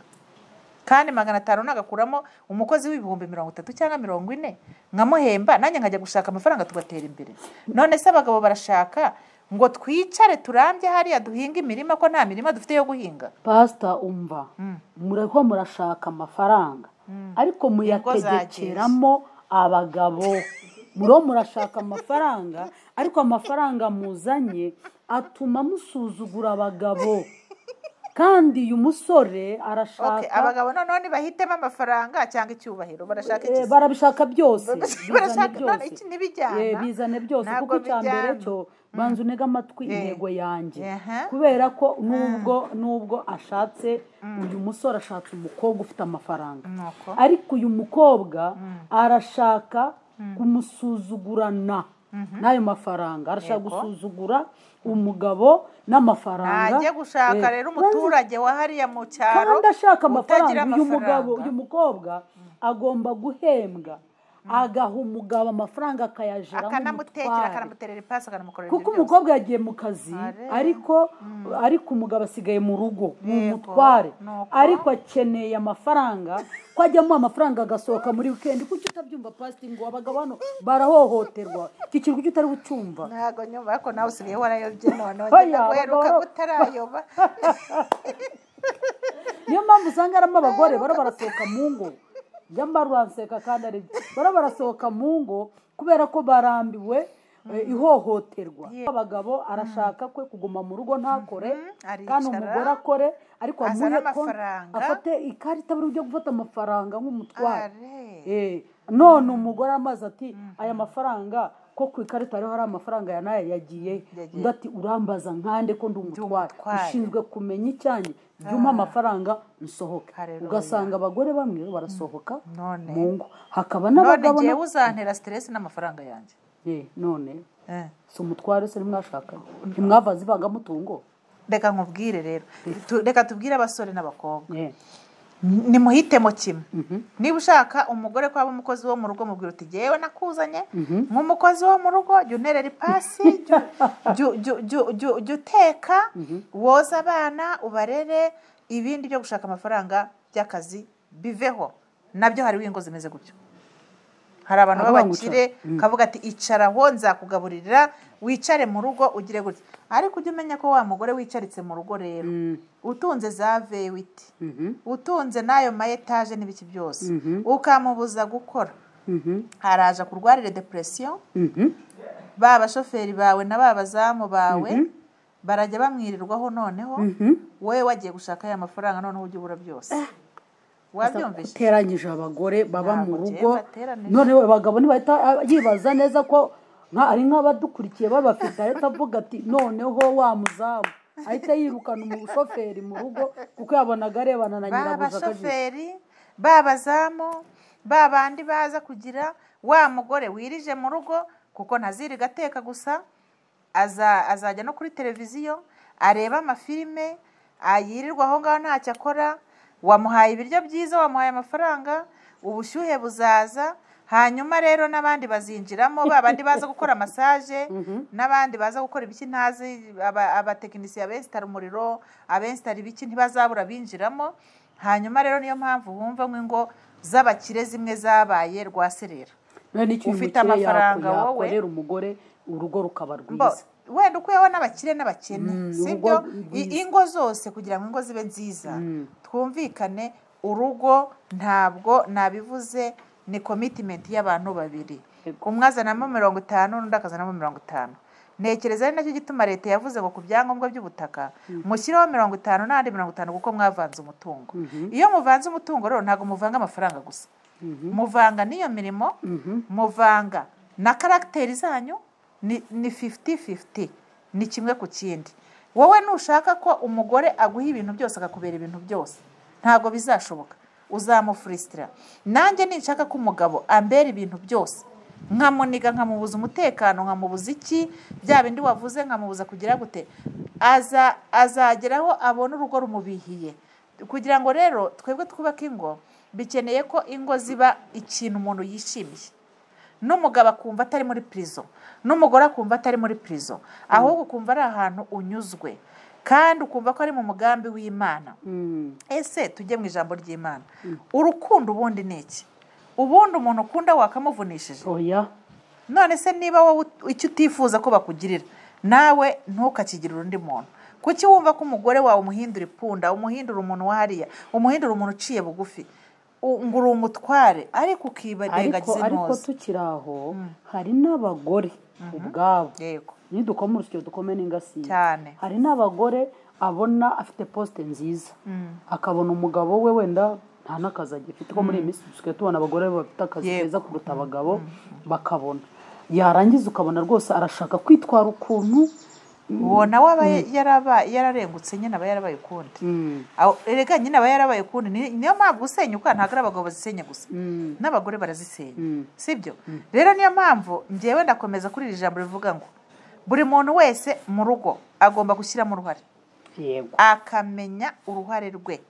Kandi 500 nagakuramo umukozi w'30,000 cyangwa 40,000 nkamuhemba, nanjye nkajya gushaka amafaranga tugatera imbere. None se abagabo barashaka ngo twicare turambye hariya duhinga imirima, ko nta mirima dufite yo guhinga? Pastor umva, muraho murashaka amafaranga ariko muyategekeramo abagabo. Muraho murashaka amafaranga ariko amafaranga muzanye atuma musuzugura abagabo. Kandi uyu musore arashaka abagabo none bahitemo amafaranga cyangwa icyubahiro, barashaka iki? Barabishaka byose, barashaka none iki nibijyana, bizane byose. Kuko cyambere cyo banza unega amatwi intego yanjye, kubera ko nubwo ashatse uyu musore ashatse umukobwa ufite amafaranga, ariko uyu mukobwa arashaka kumusuzugurana n'ayo mafaranga, arashaka gusuzugura umugabo n'amafaranga. Ajye gushaka rero umuturage wa hariya mu cyaro, kandi ashaka amafaranga. Uyu mugabo, uyu mukobwa agomba guhembwa, agaha umugabo amafaranga akayajira, akanamutekera, akanamuterera ipasi, akanamukorera. Kuko umukobwa yagiye mu kazi, ariko umugabo asigaye mu rugo, mu mutware, ariko akeneye amafaranga, ko ajyamo amafaranga agasohoka muri weekend. Kuki utabyumva pastor ngo abagabo hano barahohoterwa? Iki kintu kuki utari gucyumva? Ntago nyumva, ariko nawe usigaye warayobye none ndaguheruka utarayoba. Niyo mpamvu usanga harimo abagore barasohoka mu ngo. Nyamara uranseka kandi ari barasohoka mu ngo kubera ko barambiwe ihohoterwa. Abagabo arashaka kwe kuguma mu rugo ntakore, kandi umugore akore, ariko amuhe afate ikarita buri byo gufata amafaranga nk'umutware. None umugore amaze ati aya mafaranga ko ku ikarita hariho hari amafaranga ya nayo yagiye. Undi ati urambaza nkande ko ndi umutware, ushinzwe kumenya icyanjye, jya umpa amafaranga nsohoke. Ugasanga abagore bamwe barasohoka mu ngo, hakaba n'abagabo. None njyewe uzantera stress n'amafaranga yanjye. None si umutware se ntimwashakanye, ntimwavaze ivangamutungo. Reka nkubwire rero, reka tubwire abasore n'abakobwa, nimuhitemo kimwe. Niba ushaka umugore ko aba umukozi wo mu rugo, mubwira uti jyewe nakuzanye nk'umukozi wo mu rugo, jya unterera ipasi, jya uteka, woza abana, ubarere, ibindi byo gushaka amafaranga by'akazi biveho. Nabyo hariho ingo zimeze gutyo. Hari abantu b'abakire kavuga ati icara aho nzakugaburira, wicare mu rugo ugire gutya. Ariko ujye umenya ko wa mugore wicaritse mu rugo rero, utunze za vewiti, utunze n'ayo ma etaje n'ibiki byose, ukamubuza gukora, haraje kurwarira depression. Ba bashoferi bawe na ba bazamu bawe barajya bamwirirwaho, noneho wowe wagiye gushaka ya mafaranga, noneho ujye ubura byose. Wabyumvise? Uteranyije abagore baba mu rugo, noneho abagabo ntibahita yibaza neza ko ari nk'abadukurikiye babafite, ahita avuga ati noneho wa muzamu ahita yirukana umushoferi mu rugo kuko yabonaga arebana na nyirabuja. Ba bashoferi, ba bazamu, ba bandi baza kugira wa mugore wirije mu rugo, kuko ntaziriga ateka gusa, azajya no kuri televiziyo areba amafilime, ayirirwa aho ngaho ntacyo akora. Wamuhaye ibiryo byiza, wamuhaye amafaranga, ubushyuhe buzaza. Hanyuma rero n'abandi bazinjiramo, ba bandi baza gukora massage, n'abandi baza gukora ibiki ntazi, abatekinisiye abensitara umuriro, abensitara ibiki, ntibazabura binjiramo. Hanyuma rero niyo mpamvu wumva ngo z'abakire zimwe zabaye rwaserera. Ufite amafaranga wowe yakorera umugore urugo rukaba rwiza. Wenda ukuyeho n'abakire n'abakene, sibyo? Ingo zose kugira ngo ingo zibe nziza, twumvikane, urugo ntabwo nabivuze ni commitment y'abantu babiri, umwe azanamo 50 n'undi akazanamo 50. Ntekereza ari nacyo gituma leta yavuze ngo ku byangombwa by'ubutaka mushyireho 50 n'andi 50, kuko mwavanze umutungo. Iyo muvanze umutungo rero ntabwo muvanga amafaranga gusa, muvanga n'iyo mirimo, muvanga na karagiteri zanyu. Ni 50-50, ni kimwe ku kindi. Wowe nushaka ko umugore aguha ibintu byose, akakubera ibintu byose, ntabwo bizashoboka, uzamufurisitira. Nanjye ninshaka ko umugabo ambera ibintu byose, nkamuniga, nkamubuza umutekano, nkamubuza iki, bya bindi wavuze, nkamubuza kugira gute, azageraho abona urugo rumubihiye. Kugira ngo rero twebwe twubake ingo, bikeneye ko ingo ziba ikintu umuntu yishimiye, n'umugabo akumva atari muri prison, n'umugore akumva atari muri prison, ahubwo ukumva ari ahantu unyuzwe, kandi ukumva ko ari mu mugambi w'Imana. Ese tujye mu ijambo ry'Imana, urukundo ubundi ni iki? Ubundi umuntu ukunda wakamuvunishije? Oya. None se niba wowe icyo utifuza ko bakugirira, nawe ntukakigirire undi muntu. Kuki wumva ko umugore wawe umuhindura ipunda, umuhindura umuntu wahariya, umuhindura umuntu uciye bugufi, ngo uri umutware, ariko ukibarengagiza intozi? Ariko tukiri aho, hari n'abagore ubwabo, nidukoma urusyo dukome n'ingasire cyane, hari n'abagore abona afite poste nziza, akabona umugabo we wenda nta n'akazi agifite, ko muri iyi minsi dusigaye tubona abagore bafite akazi keza kuruta abagabo, bakabona yarangiza ukabona rwose arashaka kwitwara ukuntu uwo nawe aba yararengutse nyine, aba yarabaye ukundi. Erega nyine aba yarabaye ukundi. Niyo mpamvu gusenyuka ntabwo ari abagabo bazisenya gusa, n'abagore barazisenya, sibyo? Rero niyo mpamvu njyewe ndakomeza kuri iri jambo rivuga ngo buri muntu wese mu rugo agomba gushyiramo uruhare, akamenya uruhare rwe.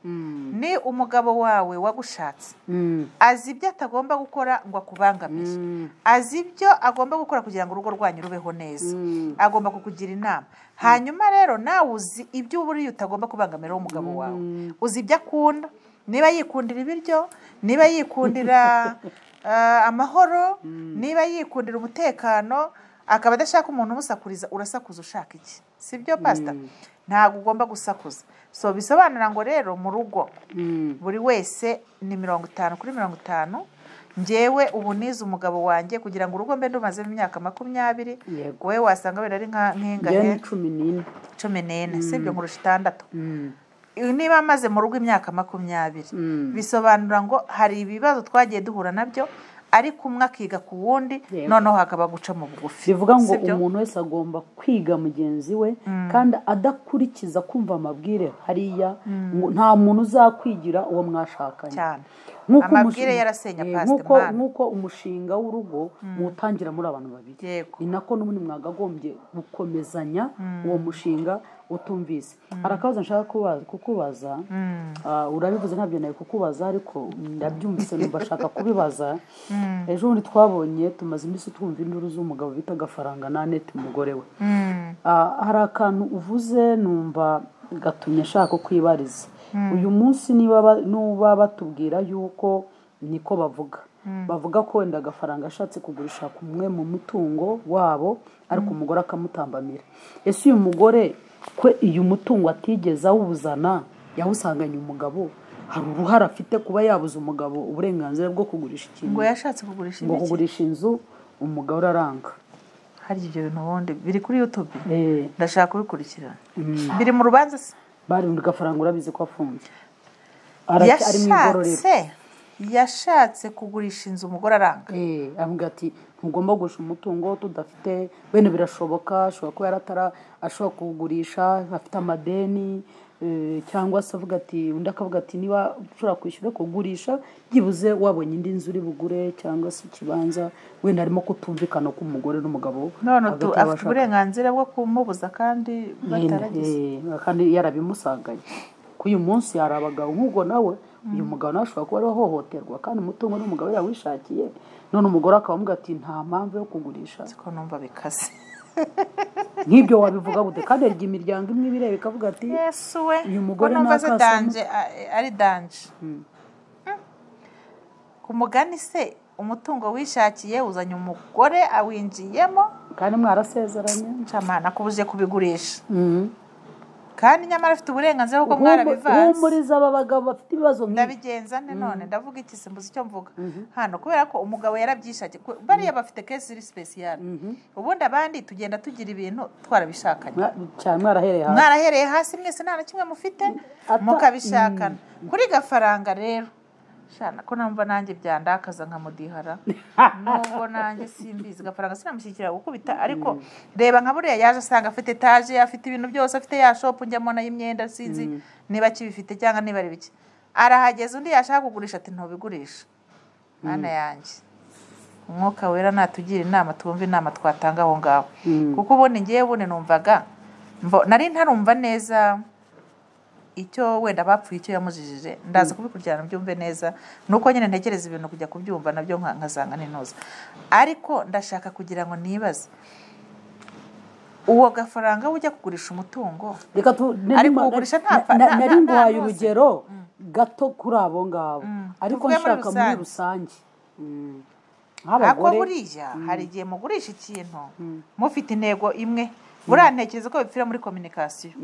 Ni umugabo wawe wagushatse, azi ibyo atagomba gukora ngo akubangamire, azi ibyo agomba gukora kugira ngo urugo rwanyu rubeho neza, agomba kukugira inama. Hanyuma rero nawe uzi ibyo buriya utagomba kubangamira umugabo wawe, uzi ibyo akunda, niba yikundira ibiryo, niba yikundira amahoro, niba yikundira umutekano, akaba adashaka umuntu umusakuriza, urasakuza ushaka iki? Sibyo pastor? Ntabwo ugomba gusakuza. So bisobanura ngo rero mu rugo buri wese ni 50 kuri 50. Njyewe ubu nize umugabo wanjye kugira ngo urugo mbe ndumazemo imyaka 20, wowe wasanga wenda ari nk'ingahe? 14. 14, sibyo? Nkurusha 6. Niba amaze mu rugo imyaka 20, bisobanura ngo hari ibibazo twagiye duhura nabyo, Ariko umwe akiga ku wundi, noneho hakaba guca mu bugufi. Bivuga ngo umuntu wese agomba kwiga mugenzi we kandi adakurikiza kumva amabwire hariya, nta muntu uzakwigira uwo mwashakanye. Cyane. Amabwire yarasenya pastor. Nkuko umushinga w'urugo mutangira muri abantu babiri, ni nako n'ubundi mwagagombye gukomezanya uwo mushinga utumvise. Hari akabazo nshaka kukubaza, urabivuze ntabyo nawe kukubaza ariko ndabyumvise numva ashaka kubibaza. Ejo bundi twabonye tumaze iminsi twumva induru z'umugabo bita Gafaranga na Annette umugore we. Hari akantu uvuze numva gatumye nshaka kwibariza. Uyu munsi niba nuba batubwira yuko niko bavuga ko wenda Gafaranga ashatse kugurisha kumwe mu mutungo wabo ariko umugore akamutambamira. Ese uyu mugore kwe uyu mutungo atigeze awuzana yawusanganye umugabo, hari uruhare afite kuba yabuza umugabo uburenganzira bwo kugurisha ikintu? Ngo yashatse kugurisha ngo kugurisha inzu umugabo araranga. Hari ibyo bintu ubundi biri kuri YouTube, ndashaka kubikurikirana. Biri mu rubanza se? Bari muri Gafaranga urabizi ko afunze. Ari mu igororero. Yashatse kugurisha inzu umugore aranga. Avuga ati ntugomba gugurisha umutungo tudafite, bene birashoboka ashobora kuba yaratara ashobora kugurisha afite amadeni, cyangwa se avuga ati undi akavuga ati niba ushobora kwishyura kugurisha byibuze wabonye indi nzu uri bugure cyangwa se ikibanza. Wenda arimo kutumvikana k'umugore n'umugabo. None afite uburenganzira bwo kumubuza kandi bataragize, kandi yarabimusanganye. Ku uyu munsi hari abagabo nk'ubwo nawe uyu mugabo nawe ashobora kuba arihohoterwa kandi umutungo n'umugabo yawishakiye, none umugore akavuga ati nta mpamvu yo kugurisha. Siko numva bikaze. Nk'ibyo wabivuga gute? Kandi erega imiryango imwe ibireba ikavuga ati Yesu we, uyu mugore nakaza danje ari danje. Ku mugani se umutungo wishakiye uzanye umugore awinjiyemo kandi mwarasezeranye, ncamana kubuje kubigurisha. Kandi nyamara afite uburenganzira kuko mwarabivanze. Humuriza aba bagabo bafite ibibazo nk'ibi. Ndabigenza nte none ndavuga iki simbuze icyo mvuga hano kubera ko umugabo yarabyishakiye. Bariya bafite case iri special. Ubundi abandi tugenda tugira ibintu twarabishakanye. Cyane mwarahereye hasi. Mwarahereye hasi mwese nta na kimwe mufite mukabishakana. Kuri Gafaranga rero shana ko numva nanjye byandakaza nka mudihara. Nubwo nanjye simbizi Gafaranga sinamushyikira gukubita, ariko reba nka buriya yaje asanga afite etage, afite ibintu byose, afite ya shop njyamo na y'imyenda sinzi niba kibifite cyangwa niba ari biki. Arahageze undi yashaka kugurisha ati ntubigurisha. Mana yanjye, umwuka wera natugira inama twumve inama twatanga aho ngaho. Kuko ubundi ngiye ubundi numvaga nari ntarumva neza icyo wenda bapfuye icyo yamujijije, ndaza kubikurikirana byumve neza nuko nyine ntekereza ibintu kujya kubyumva nabyo nkazanga n'intoza. Ariko ndashaka kugira ngo nibaze uwo Gafaranga ujya kugurisha umutungo, reka ariko kugurisha nta nari nguhaye urugero gato kuri abo ngabo, ariko nshaka muri rusange nk'abagore buriya hari igihe mugurisha ikintu mufite intego imwe. Buriya ntekereza ko bipfira muri communication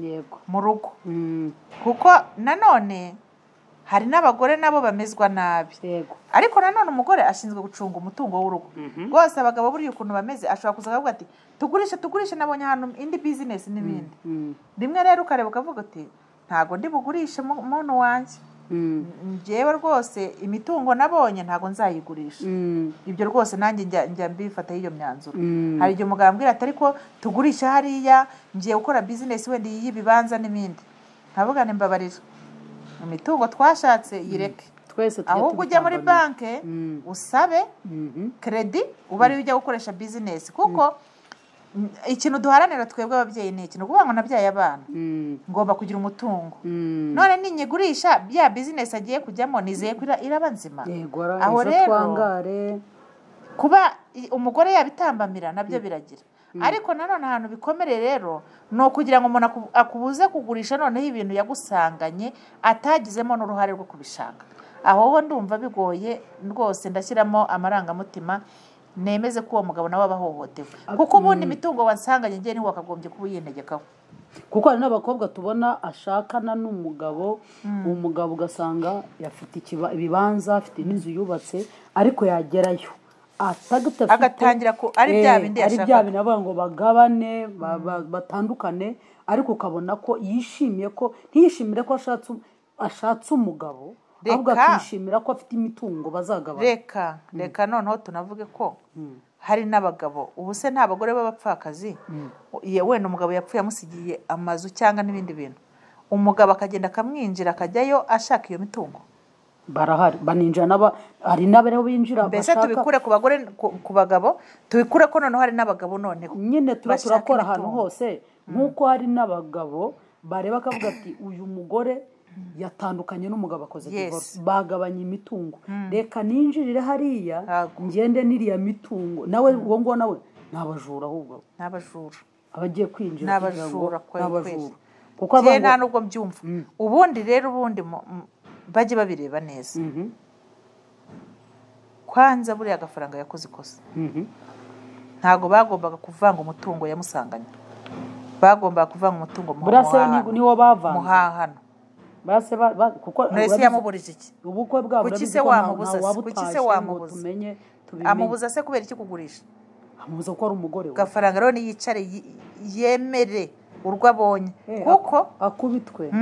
mu rugo. Kuko nanone hari n'abagore nabo bamezwa nabi. Ariko nanone umugore ashinzwe gucunga umutungo w'urugo. Rwose abagabo buriya ukuntu bameze ashobora kuza akavuga ati tugurishe nabonye ahantu indi business n'ibindi. Rimwe rero ukareba ukavuga uti ntago ndi bugurishe muntu wanjye. Njyewe rwose imitungo nabonye ntago nzayigurisha. Ibyo rwose nanjye njya mbifata iyo myanzuro. Hari igihe umugabo ambwira ati ariko tugurisha hariya ngiye gukora business wenda y'ibibanza n'ibindi. Nkavuga nti mbabarira, imitungo twashatse yireke. Twese ahubwo ujya muri banke usabe credit uba ari ujya gukoresha business, kuko ikintu duharanira twebwe ababyeyi ni ikintu kuvuga ngo nabyaye abana ngomba kugira umutungo. None ninyigurisha bya business agiye kujyamo nizeye ko iraba nzima. Aho rero kuba umugore yabitambamira nabyo biragira. Ariko nanone ahantu bikomere rero ni ukugira ngo umuntu akubuze kugurisha noneho ibintu yagusanganye atagizemo n'uruhare rwo kubishaka. Aho ho ndumva bigoye rwose, ndashyiramo amarangamutima nemeze ko uwo mugabo nawe abahohotewe, kuko ubundi imitungo wansanganye ngiye niwe wakagombye kuba uyintegekaho. Kuko hari n'abakobwa tubona ashakana n'umugabo, umugabo ugasanga afite ibibanza, afite n'inzu yubatse, ariko yagerayo agatangira ko ari bya bindi yashaka, ari bya bindi avuga ngo bagabane batandukane, ariko ukabona ko yishimiye ko ntiyishimire ko ashatse umugabo, Ahubwo akishimira ko afite imitungo bazagabana. Reka noneho tunavuge ko hari n'abagabo ubu se nta bagore b'abapfakazi, wenda umugabo yapfuye amusigiye amazu cyangwa n'ibindi bintu, umugabo akagenda akamwinjira akajyayo ashaka iyo mitungo. Barahari baninjira n'aba, hari n'abariho binjira mbese tubikure ku bagore ku bagabo, tubikure ko noneho hari n'abagabo noneho nyine turakora ahantu hose. Nk'uko hari n'abagabo bareba akavuga ati uyu mugore yatandukanye n'umugabo akoze divorce, bagabanya imitungo, reka ninjirire hariya ngende n'iriya mitungo. Nawe uwo ngo nawe nabajura, ahubwo nabajura abagiye kwinjira nabajura kweli, kuko nta nubwo mbyumva. Ubundi rero ubundi bajye babireba neza. Kwanza buriya agafaranga yakoze ikosa, ntago bagombaga kuvanga umutungo yamusanganye, bagombaga kuvanga umutungo muhahano. Base kuko nese yamuburije iki ubukwe bwabo, kuki se wamubuza, kuki se wamubuza, amubuza se kubera iki kugurisha, amubuza ko ari umugore we. Gafaranga rero niyicare yemere urwo abonye, kuko akubitwe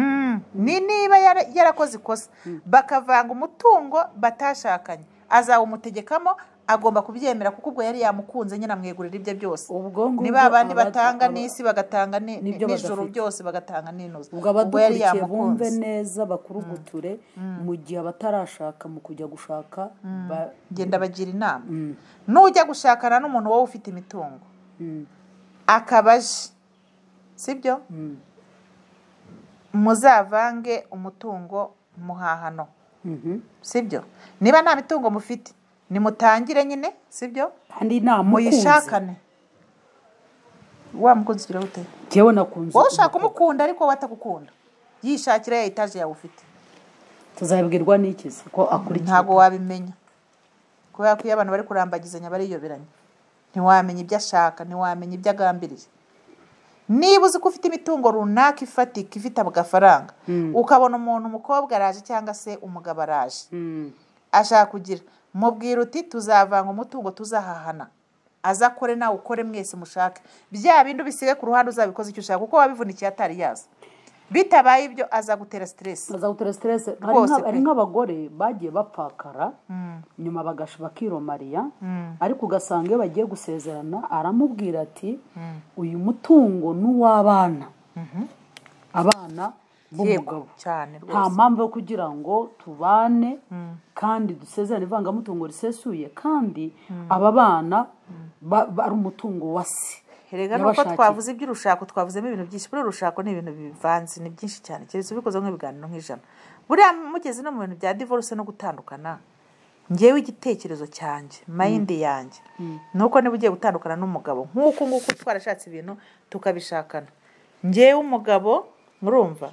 ni niba yarakoze ikosa bakavanga umutungo batashakanye, azawumutegekamo, agomba kubyemera kuko ubwo yari yamukunze nyine amwegurira ibye byose. Niba abandi batanga n'isi bagatanga n'ijuru byose bagatanga n'inoze, ubwo yari yamukunze neza bakuruguture. Mu gihe abatarashaka mu kujya gushaka genda bagira inama, nujya gushakana n'umuntu wowe ufite imitungo akabaje, sibyo, muzavange umutungo muhahano, sibyo. Niba nta mitungo mufite nimutangire nyine, sibyo, kandi muyishakane. Wa mukunzi ugira ute? Jewe nakunze wowe ushaka umukunda ariko watagukunda yishakira ya etaje yawe ufite. Tuzabwirwa n'iki se ko akurikira? Ntago wabimenya kubera ko iyo abantu bari kurambagizanya bariyoberanya, ntiwamenya ibyo ashaka, ntiwamenya ibyo agambiriye. Niba uzi ko ufite imitungo runaka ifatika ifite agafaranga, ukabona umuntu umukobwa araje cyangwa se umugabo araje ashaka kugira, mubwira uti tuzavanga umutungo tuzahahana, azakore nawe ukore, mwese mushake bya bindi ubisige ku ruhande uzabikoze icyo ushaka, kuko wabivunikiye atari yaza. Bitabaye ibyo azagutera stress, azagutera stress. Hari nk'abagore bagiye bapfakara nyuma bakiromariya, ariko ugasanga iyo bagiye gusezerana aramubwira ati uyu mutungo n'uw'abana, abana b'umugabo cyane rwose, nta mpamvu yo kugira ngo tubane kandi dusezerane ivangamutungo risesuye, kandi aba bana ari umutungo wa se. Erega nuko twavuze iby'urushako twavuzemo ibintu byinshi, buri rushako ni ibintu bivanze, ni byinshi cyane, keretse ubikoze nk'ibiganiro nk'ijana. Buriya mugeze no mu bintu bya divorce no gutandukana, ngewe igitekerezo cyanjye, mind yanjye, nuko niba ugiye gutandukana n'umugabo nk'uko nguko twarashatse ibintu tukabishakana, ngewe umugabo murumva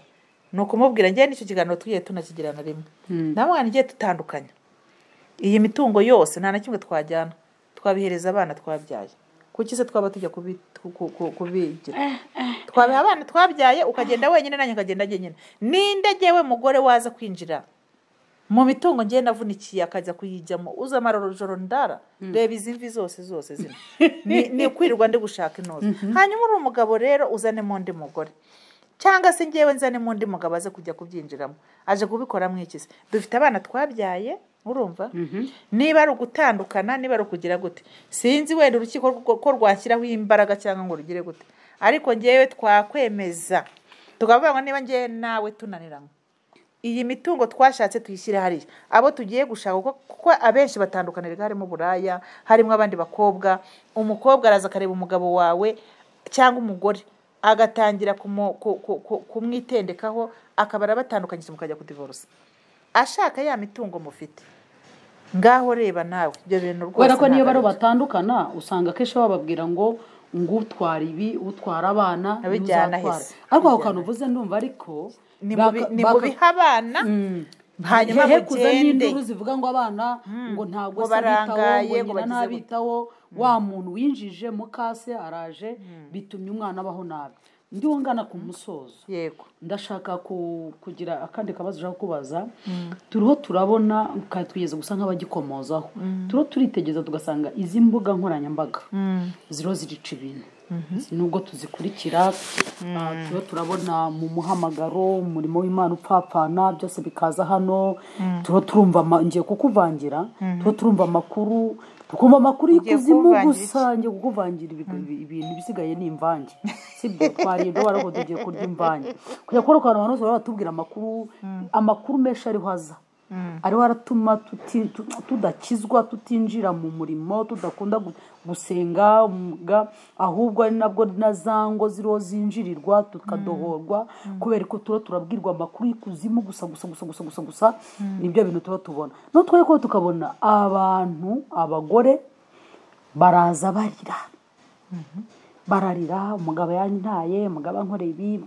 ni ukumubwira, ngewe n'icyo kiganiro tugiye tunakigirana rimwe, namwana ngiye tutandukanya iyi mitungo yose nta na kimwe twajyana, twabihereza abana twabyaye. Kuki se twaba tujya kubigira? Twabiha abana twabyaye, ukagenda wenyine nanjye nkagenda njyenyine. Ninde ngewe mugore waza kwinjira mu mitungo ngiye navunikiye akajya kuyijyamo, uza amarorojoro ndara, reba izi mvi zose zose zino ni kwirirwa ndi gushaka inoze. Hanyuma uri umugabo rero uzanemo undi mugore, cyangwa se ngewe nzanemo undi mugabo aze kujya kubyinjiramo, aje kubikoramo iki se? Dufite abana twabyaye, urumva? Niba ari ugutandukana, niba ari ukugira gute, sinzi wenda urukiko ko rwashyiraho imbaraga cyangwa ngo rugire gute, ariko ngewe twakwemeza tukavuga ngo niba ngewe nawe tunaniranywe, iyi mitungo twashatse tuyishyire hariya, abo tugiye gushaka, kuko abenshi batandukanira harimo uburaya, harimo abandi bakobwa. Umukobwa araza akareba umugabo wawe cyangwa umugore agatangira kumwitendekaho, akaba arabatandukanyije mukajya kudivorce, ashaka ya mitungo mufite. Ngaho reba nawe ibyo bintu rwose. Kubera ko niyo baro batandukana usanga kenshi bababwira ngo ngutwara ibi, utwara abana, uzatwara. Ariko aho kantu uvuze ndumva ariko ni mubiha abana, hanyuma mugende n'induru zivuga ngo abana ngo ntabwo se barangaye, ngo ntabitaho, wa muntu winjije mukase araje bitumye umwana abaho nabi. Ndi ngana ku musozo. Yego. Ndashaka kugira akandi kabazo ushaka kubaza. Turiho turabona twigeze gusa nk'abagikomozaho. Turiho turitegeza tugasanga izi mbuga nkoranyambaga ziriho zirica ibintu. Nubwo tuzikurikira, tuba turabona mu muhamagaro umurimo w'Imana upfapfana, byose bikaza hano. Tuba turumva, ngiye kukuvangira, tuba turumva amakuru, tukumva amakuru y'ikuzimu gusa. Ngiye kukuvangira ibintu bisigaye ni imvange, sibyo? Twariye ibyo ariko tugiye kurya imvange. Kujya kubona ukuntu abantu bose baba batubwira amakuru menshi ariho aza, ariho aratuma tudakizwa, tutinjira mu murimo, tudakunda gusenga, ahubwo ari nabwo na za ngo ziriho zinjirirwa tukadohorwa, kubera ko tuba turabwirwa amakuru y'ikuzimu gusa gusa gusa gusa gusa gusa. Nibyo bintu tuba tubona. No twari ko tukabona abantu, abagore baraza barira, bararira, umugabo yantaye, umugabo ankoreye ibi,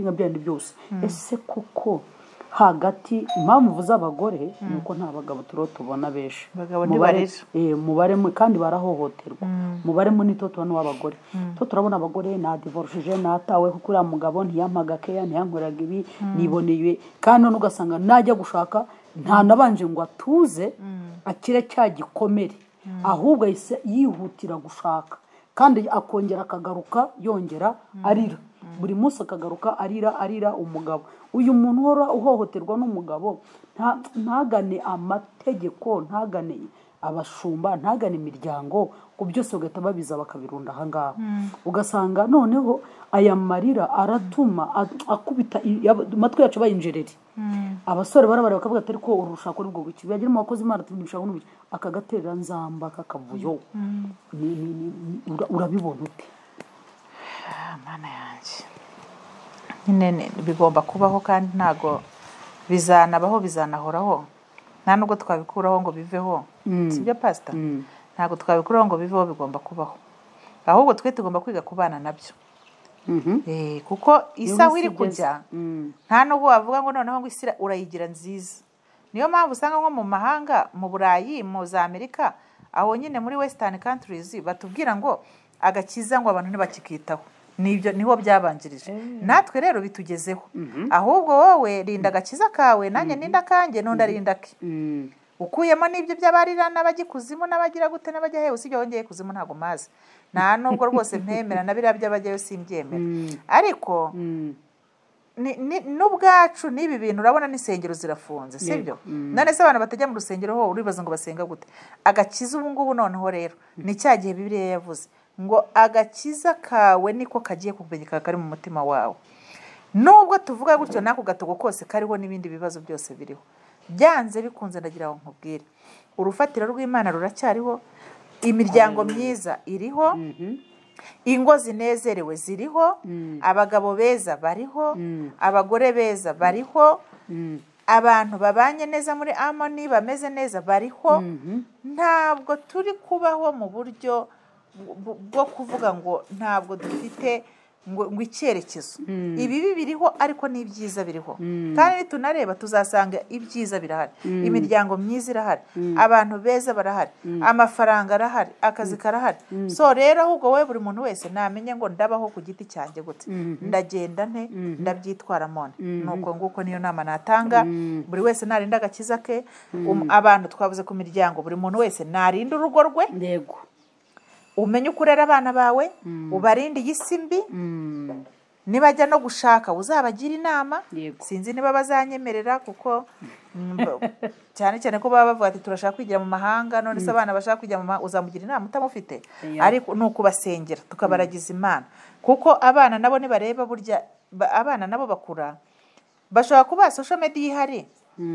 nka byose. Ese koko hagati impamvu z'abagore ni uko nta bagabo turiho tubona benshi, umubare kandi barahohoterwa, umubare munini tubona w'abagore. Turabona abagore nadivorushije, natawe kuko uriya mugabo ntiyampaga keya, ntiyankoraga ibi, niboneye. Kandi none ugasanga najya gushaka ntanabanje ngo atuze akire cya gikomere, ahubwo ahise yihutira gushaka, kandi akongera akagaruka yongera arira buri munsi, akagaruka arira arira umugabo. Uyu muntu uhora uhohoterwa n'umugabo ntagane amategeko, ntagane abashumba, ntagane imiryango, ku byose ugahita babiza bakabirunda aha ngaha. Ugasanga noneho aya marira aratuma akubita amatwi yacu bayinjerere. Abasore barabara bakavuga ati ariko urushako nibwo buki, bagira mu bakozi Imana tubishaka n'ubuki, akagaterera nzamba kakavuyo. Urabibona ute? Mana yanjye, nyine bigomba kubaho, kandi ntago bizanabaho, bizanahoraho, nta nubwo twabikuraho ngo biveho, sibyo pastor? Ntago twabikuraho ngo biveho, bigomba kubaho. Ahubwo twe tugomba kwiga kubana nabyo. Kuko isaha iri kujya nta nubwo wavuga ngo noneho ngo isi urayigira nziza. Niyo mpamvu usanga nko mu mahanga, mu Burayi, mu za Amerika, aho nyine muri western countries batubwira ngo agakiza ngo abantu ntibakikitaho. Nibyo niho byabanjirije. Natwe rero bitugezeho. Ahubwo wowe rinda agakiza kawe, nanjye ninda kanjye, n'undi arinda ke. Ukuyemo n'ibyo by'abarira n'abagikuzimu n'abagira gute n'abajya hehe, usibye wongeye kuzimu ntago mazi. Nta nubwo rwose mpemera na biriya by'abajyayo simbyemera. Ariko n'ubwacu n'ibi bintu urabona n'insengero zirafunze, sibyo? None se abantu batajya mu rusengero ho uribaza ngo basenga gute? Agakiza ubu ngubu noneho rero ni cya gihe Bibiliya yavuze ngo agakiza kawe niko kagiye kumenyekana kari mu mutima wawe. Nubwo tuvuga gutyo nako gatogo kose kariho n'ibindi bibazo byose biriho, byanze bikunze ndagira ngo nkubwire, urufatiro rw'Imana ruracyariho, imiryango myiza iriho, ingo zinezerewe ziriho, abagabo beza bariho, abagore beza bariho, abantu babanye neza muri amoni bameze neza bariho. Ntabwo turi kubaho mu buryo bwo kuvuga ngo ntabwo dufite ngo icyerekezo. Ibibi biriho ariko n'ibyiza biriho, kandi nitunareba tuzasanga ibyiza birahari, imiryango myiza irahari, abantu beza barahari, amafaranga arahari, akazi karahari. So rero ahubwo we buri muntu wese namenye ngo ndabaho ku giti cyanjye gute, ndagenda nte, ndabyitwara mone. Nuko nguko niyo nama natanga, buri wese narinda agakiza ke. Abantu twabuze ku miryango, buri muntu wese narinda urugo rwe. Yego, umenye uko urera abana bawe, ubarinde iyi mbi, nibajya no gushaka uzabagira inama. Sinzi niba bazanyemerera, kuko cyane cyane ko baba bavuga ati turashaka kwigira mu mahanga, none se abana bashaka kwigira mu mahanga uzamugira inama utamufite? Ariko ni ukubasengera tukabaragiza Imana, kuko abana nabo nibareba burya abana nabo bakura bashobora kuba social media ihari,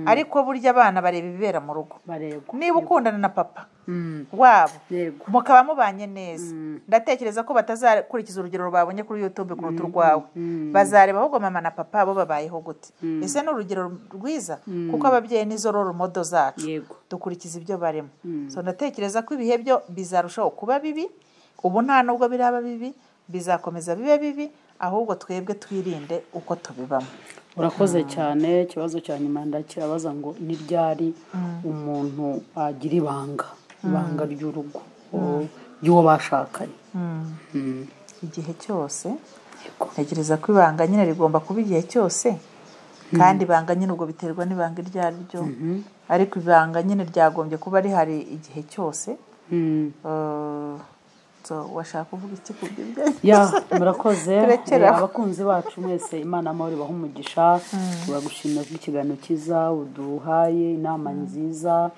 ariko burya abana bareba ibibera mu rugo. Niba ukundana na papa wabo mukaba mubanye neza, ndatekereza ko batazakurikiza urugero babonye kuri YouTube kuruta urwawe. Bazareba ahubwo mama na papa bo babayeho gute, ese ni urugero rwiza? Kuko ababyeyi nizo role model zacu, dukurikiza ibyo barimo. So ndatekereza ko ibihe byo bizarushaho kuba bibi, ubu nta nubwo biraba bibi, bizakomeza bibe bibi, ahubwo twebwe twirinde uko tubibamo. Urakoze cyane. Ikibazo cya nyuma ndakirabaza ngo ni ryari umuntu agira ibanga ry'urugo ry'uwo bashakanye? Igihe cyose. Ntekereza ko ibanga nyine rigomba kuba igihe cyose, kandi ibanga nyine ubwo biterwa n'ibanga iryo ari ryo, ariko ibanga nyine ryagombye kuba rihari igihe cyose. So washaka kuvuga iki ku byo? Ya, murakoze abakunzi bacu mwese, Imana amahoro ibahe umugisha. Turagushimira kubw'ikiganiro cyiza uduhaye, inama nziza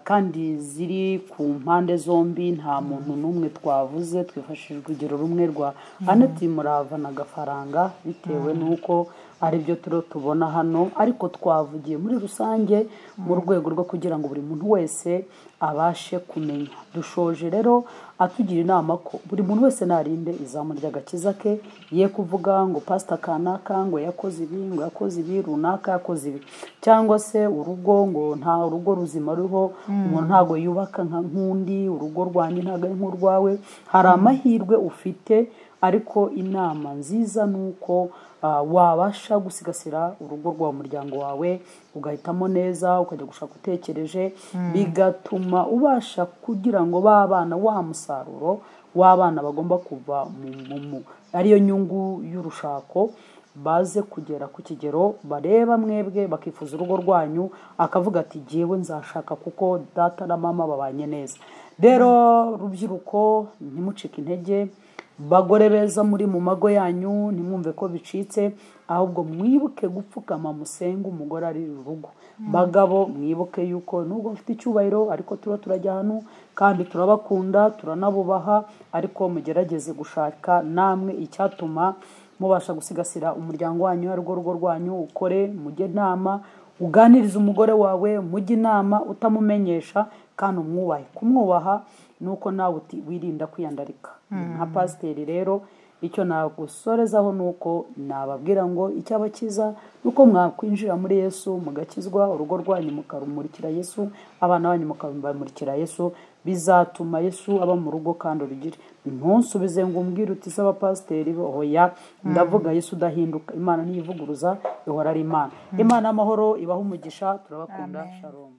kandi ziri ku mpande zombi, nta muntu n'umwe twavuze, twifashishije urugero rumwe rwa Aneti Murava na Gafaranga bitewe n'uko ari byo turiho tubona hano, ariko twavugiye muri rusange mu rwego rwo kugira ngo buri muntu wese abashe kumenya. Dushoje rero atugira inama ko buri muntu wese narinde izamu ry'agakiza ke, ye kuvuga ngo pastor kanaka ngo yakoze ibi, ngo yakoze ibi, runaka yakoze ibi, cyangwa se urugo ngo nta urugo ruzima ruriho, umuntu ntago yubaka nka nkundi, urugo rwanjye ntago ari nk'urwawe. Hari amahirwe ufite, ariko inama nziza nuko wabasha gusigasira urugo rwa muryango wawe, ugahitamo neza, ukajya gushaka utekereje, bigatuma ubasha kugira ngo babana wa musaruro w'abana bagomba kuva mu ariyo nyungu y'urushako, baze kugera ku kigero bareba mwebwe bakifuza urugo rwanyu, akavuga ati jyewe nzashaka kuko data na mama babanye neza. Rero rubyiruko, ntimucike intege, bagore beza muri mu mago yanyu, ntimwumve ko bicitse, ahubwo mwibuke gupfukama musenge umugore ari urugo. Bagabo mwibuke yuko nubwo mfite icyubahiro ariko tuba turajya hano kandi turabakunda, turanabubaha, ariko mugerageze gushaka namwe icyatuma mubasha gusigasira umuryango wanyu, arugo rugo rwanyu. Ukore mujye inama, uganirize umugore wawe, mujye inama utamumenyesha, kandi umwubahe. Kumwubaha nuko nawe wirinda kwiyandarika. Nka pasiteri rero icyo nagusorezaho nuko nababwira ngo icyaba cyiza nuko mwakwinjira muri Yesu mugakizwa, urugo rwanyu mukarumurikira Yesu, abana banyu mukabamurikira Yesu, bizatuma Yesu aba mu rugo kandi urugire. Ntunsubize ngo umbwire uti saba pasiteri, oya, ndavuga Yesu udahinduka. Imana ntiyivuguruza, ihora ari Imana. Imana amahoro ibahe umugisha, turabakunda. Shalom.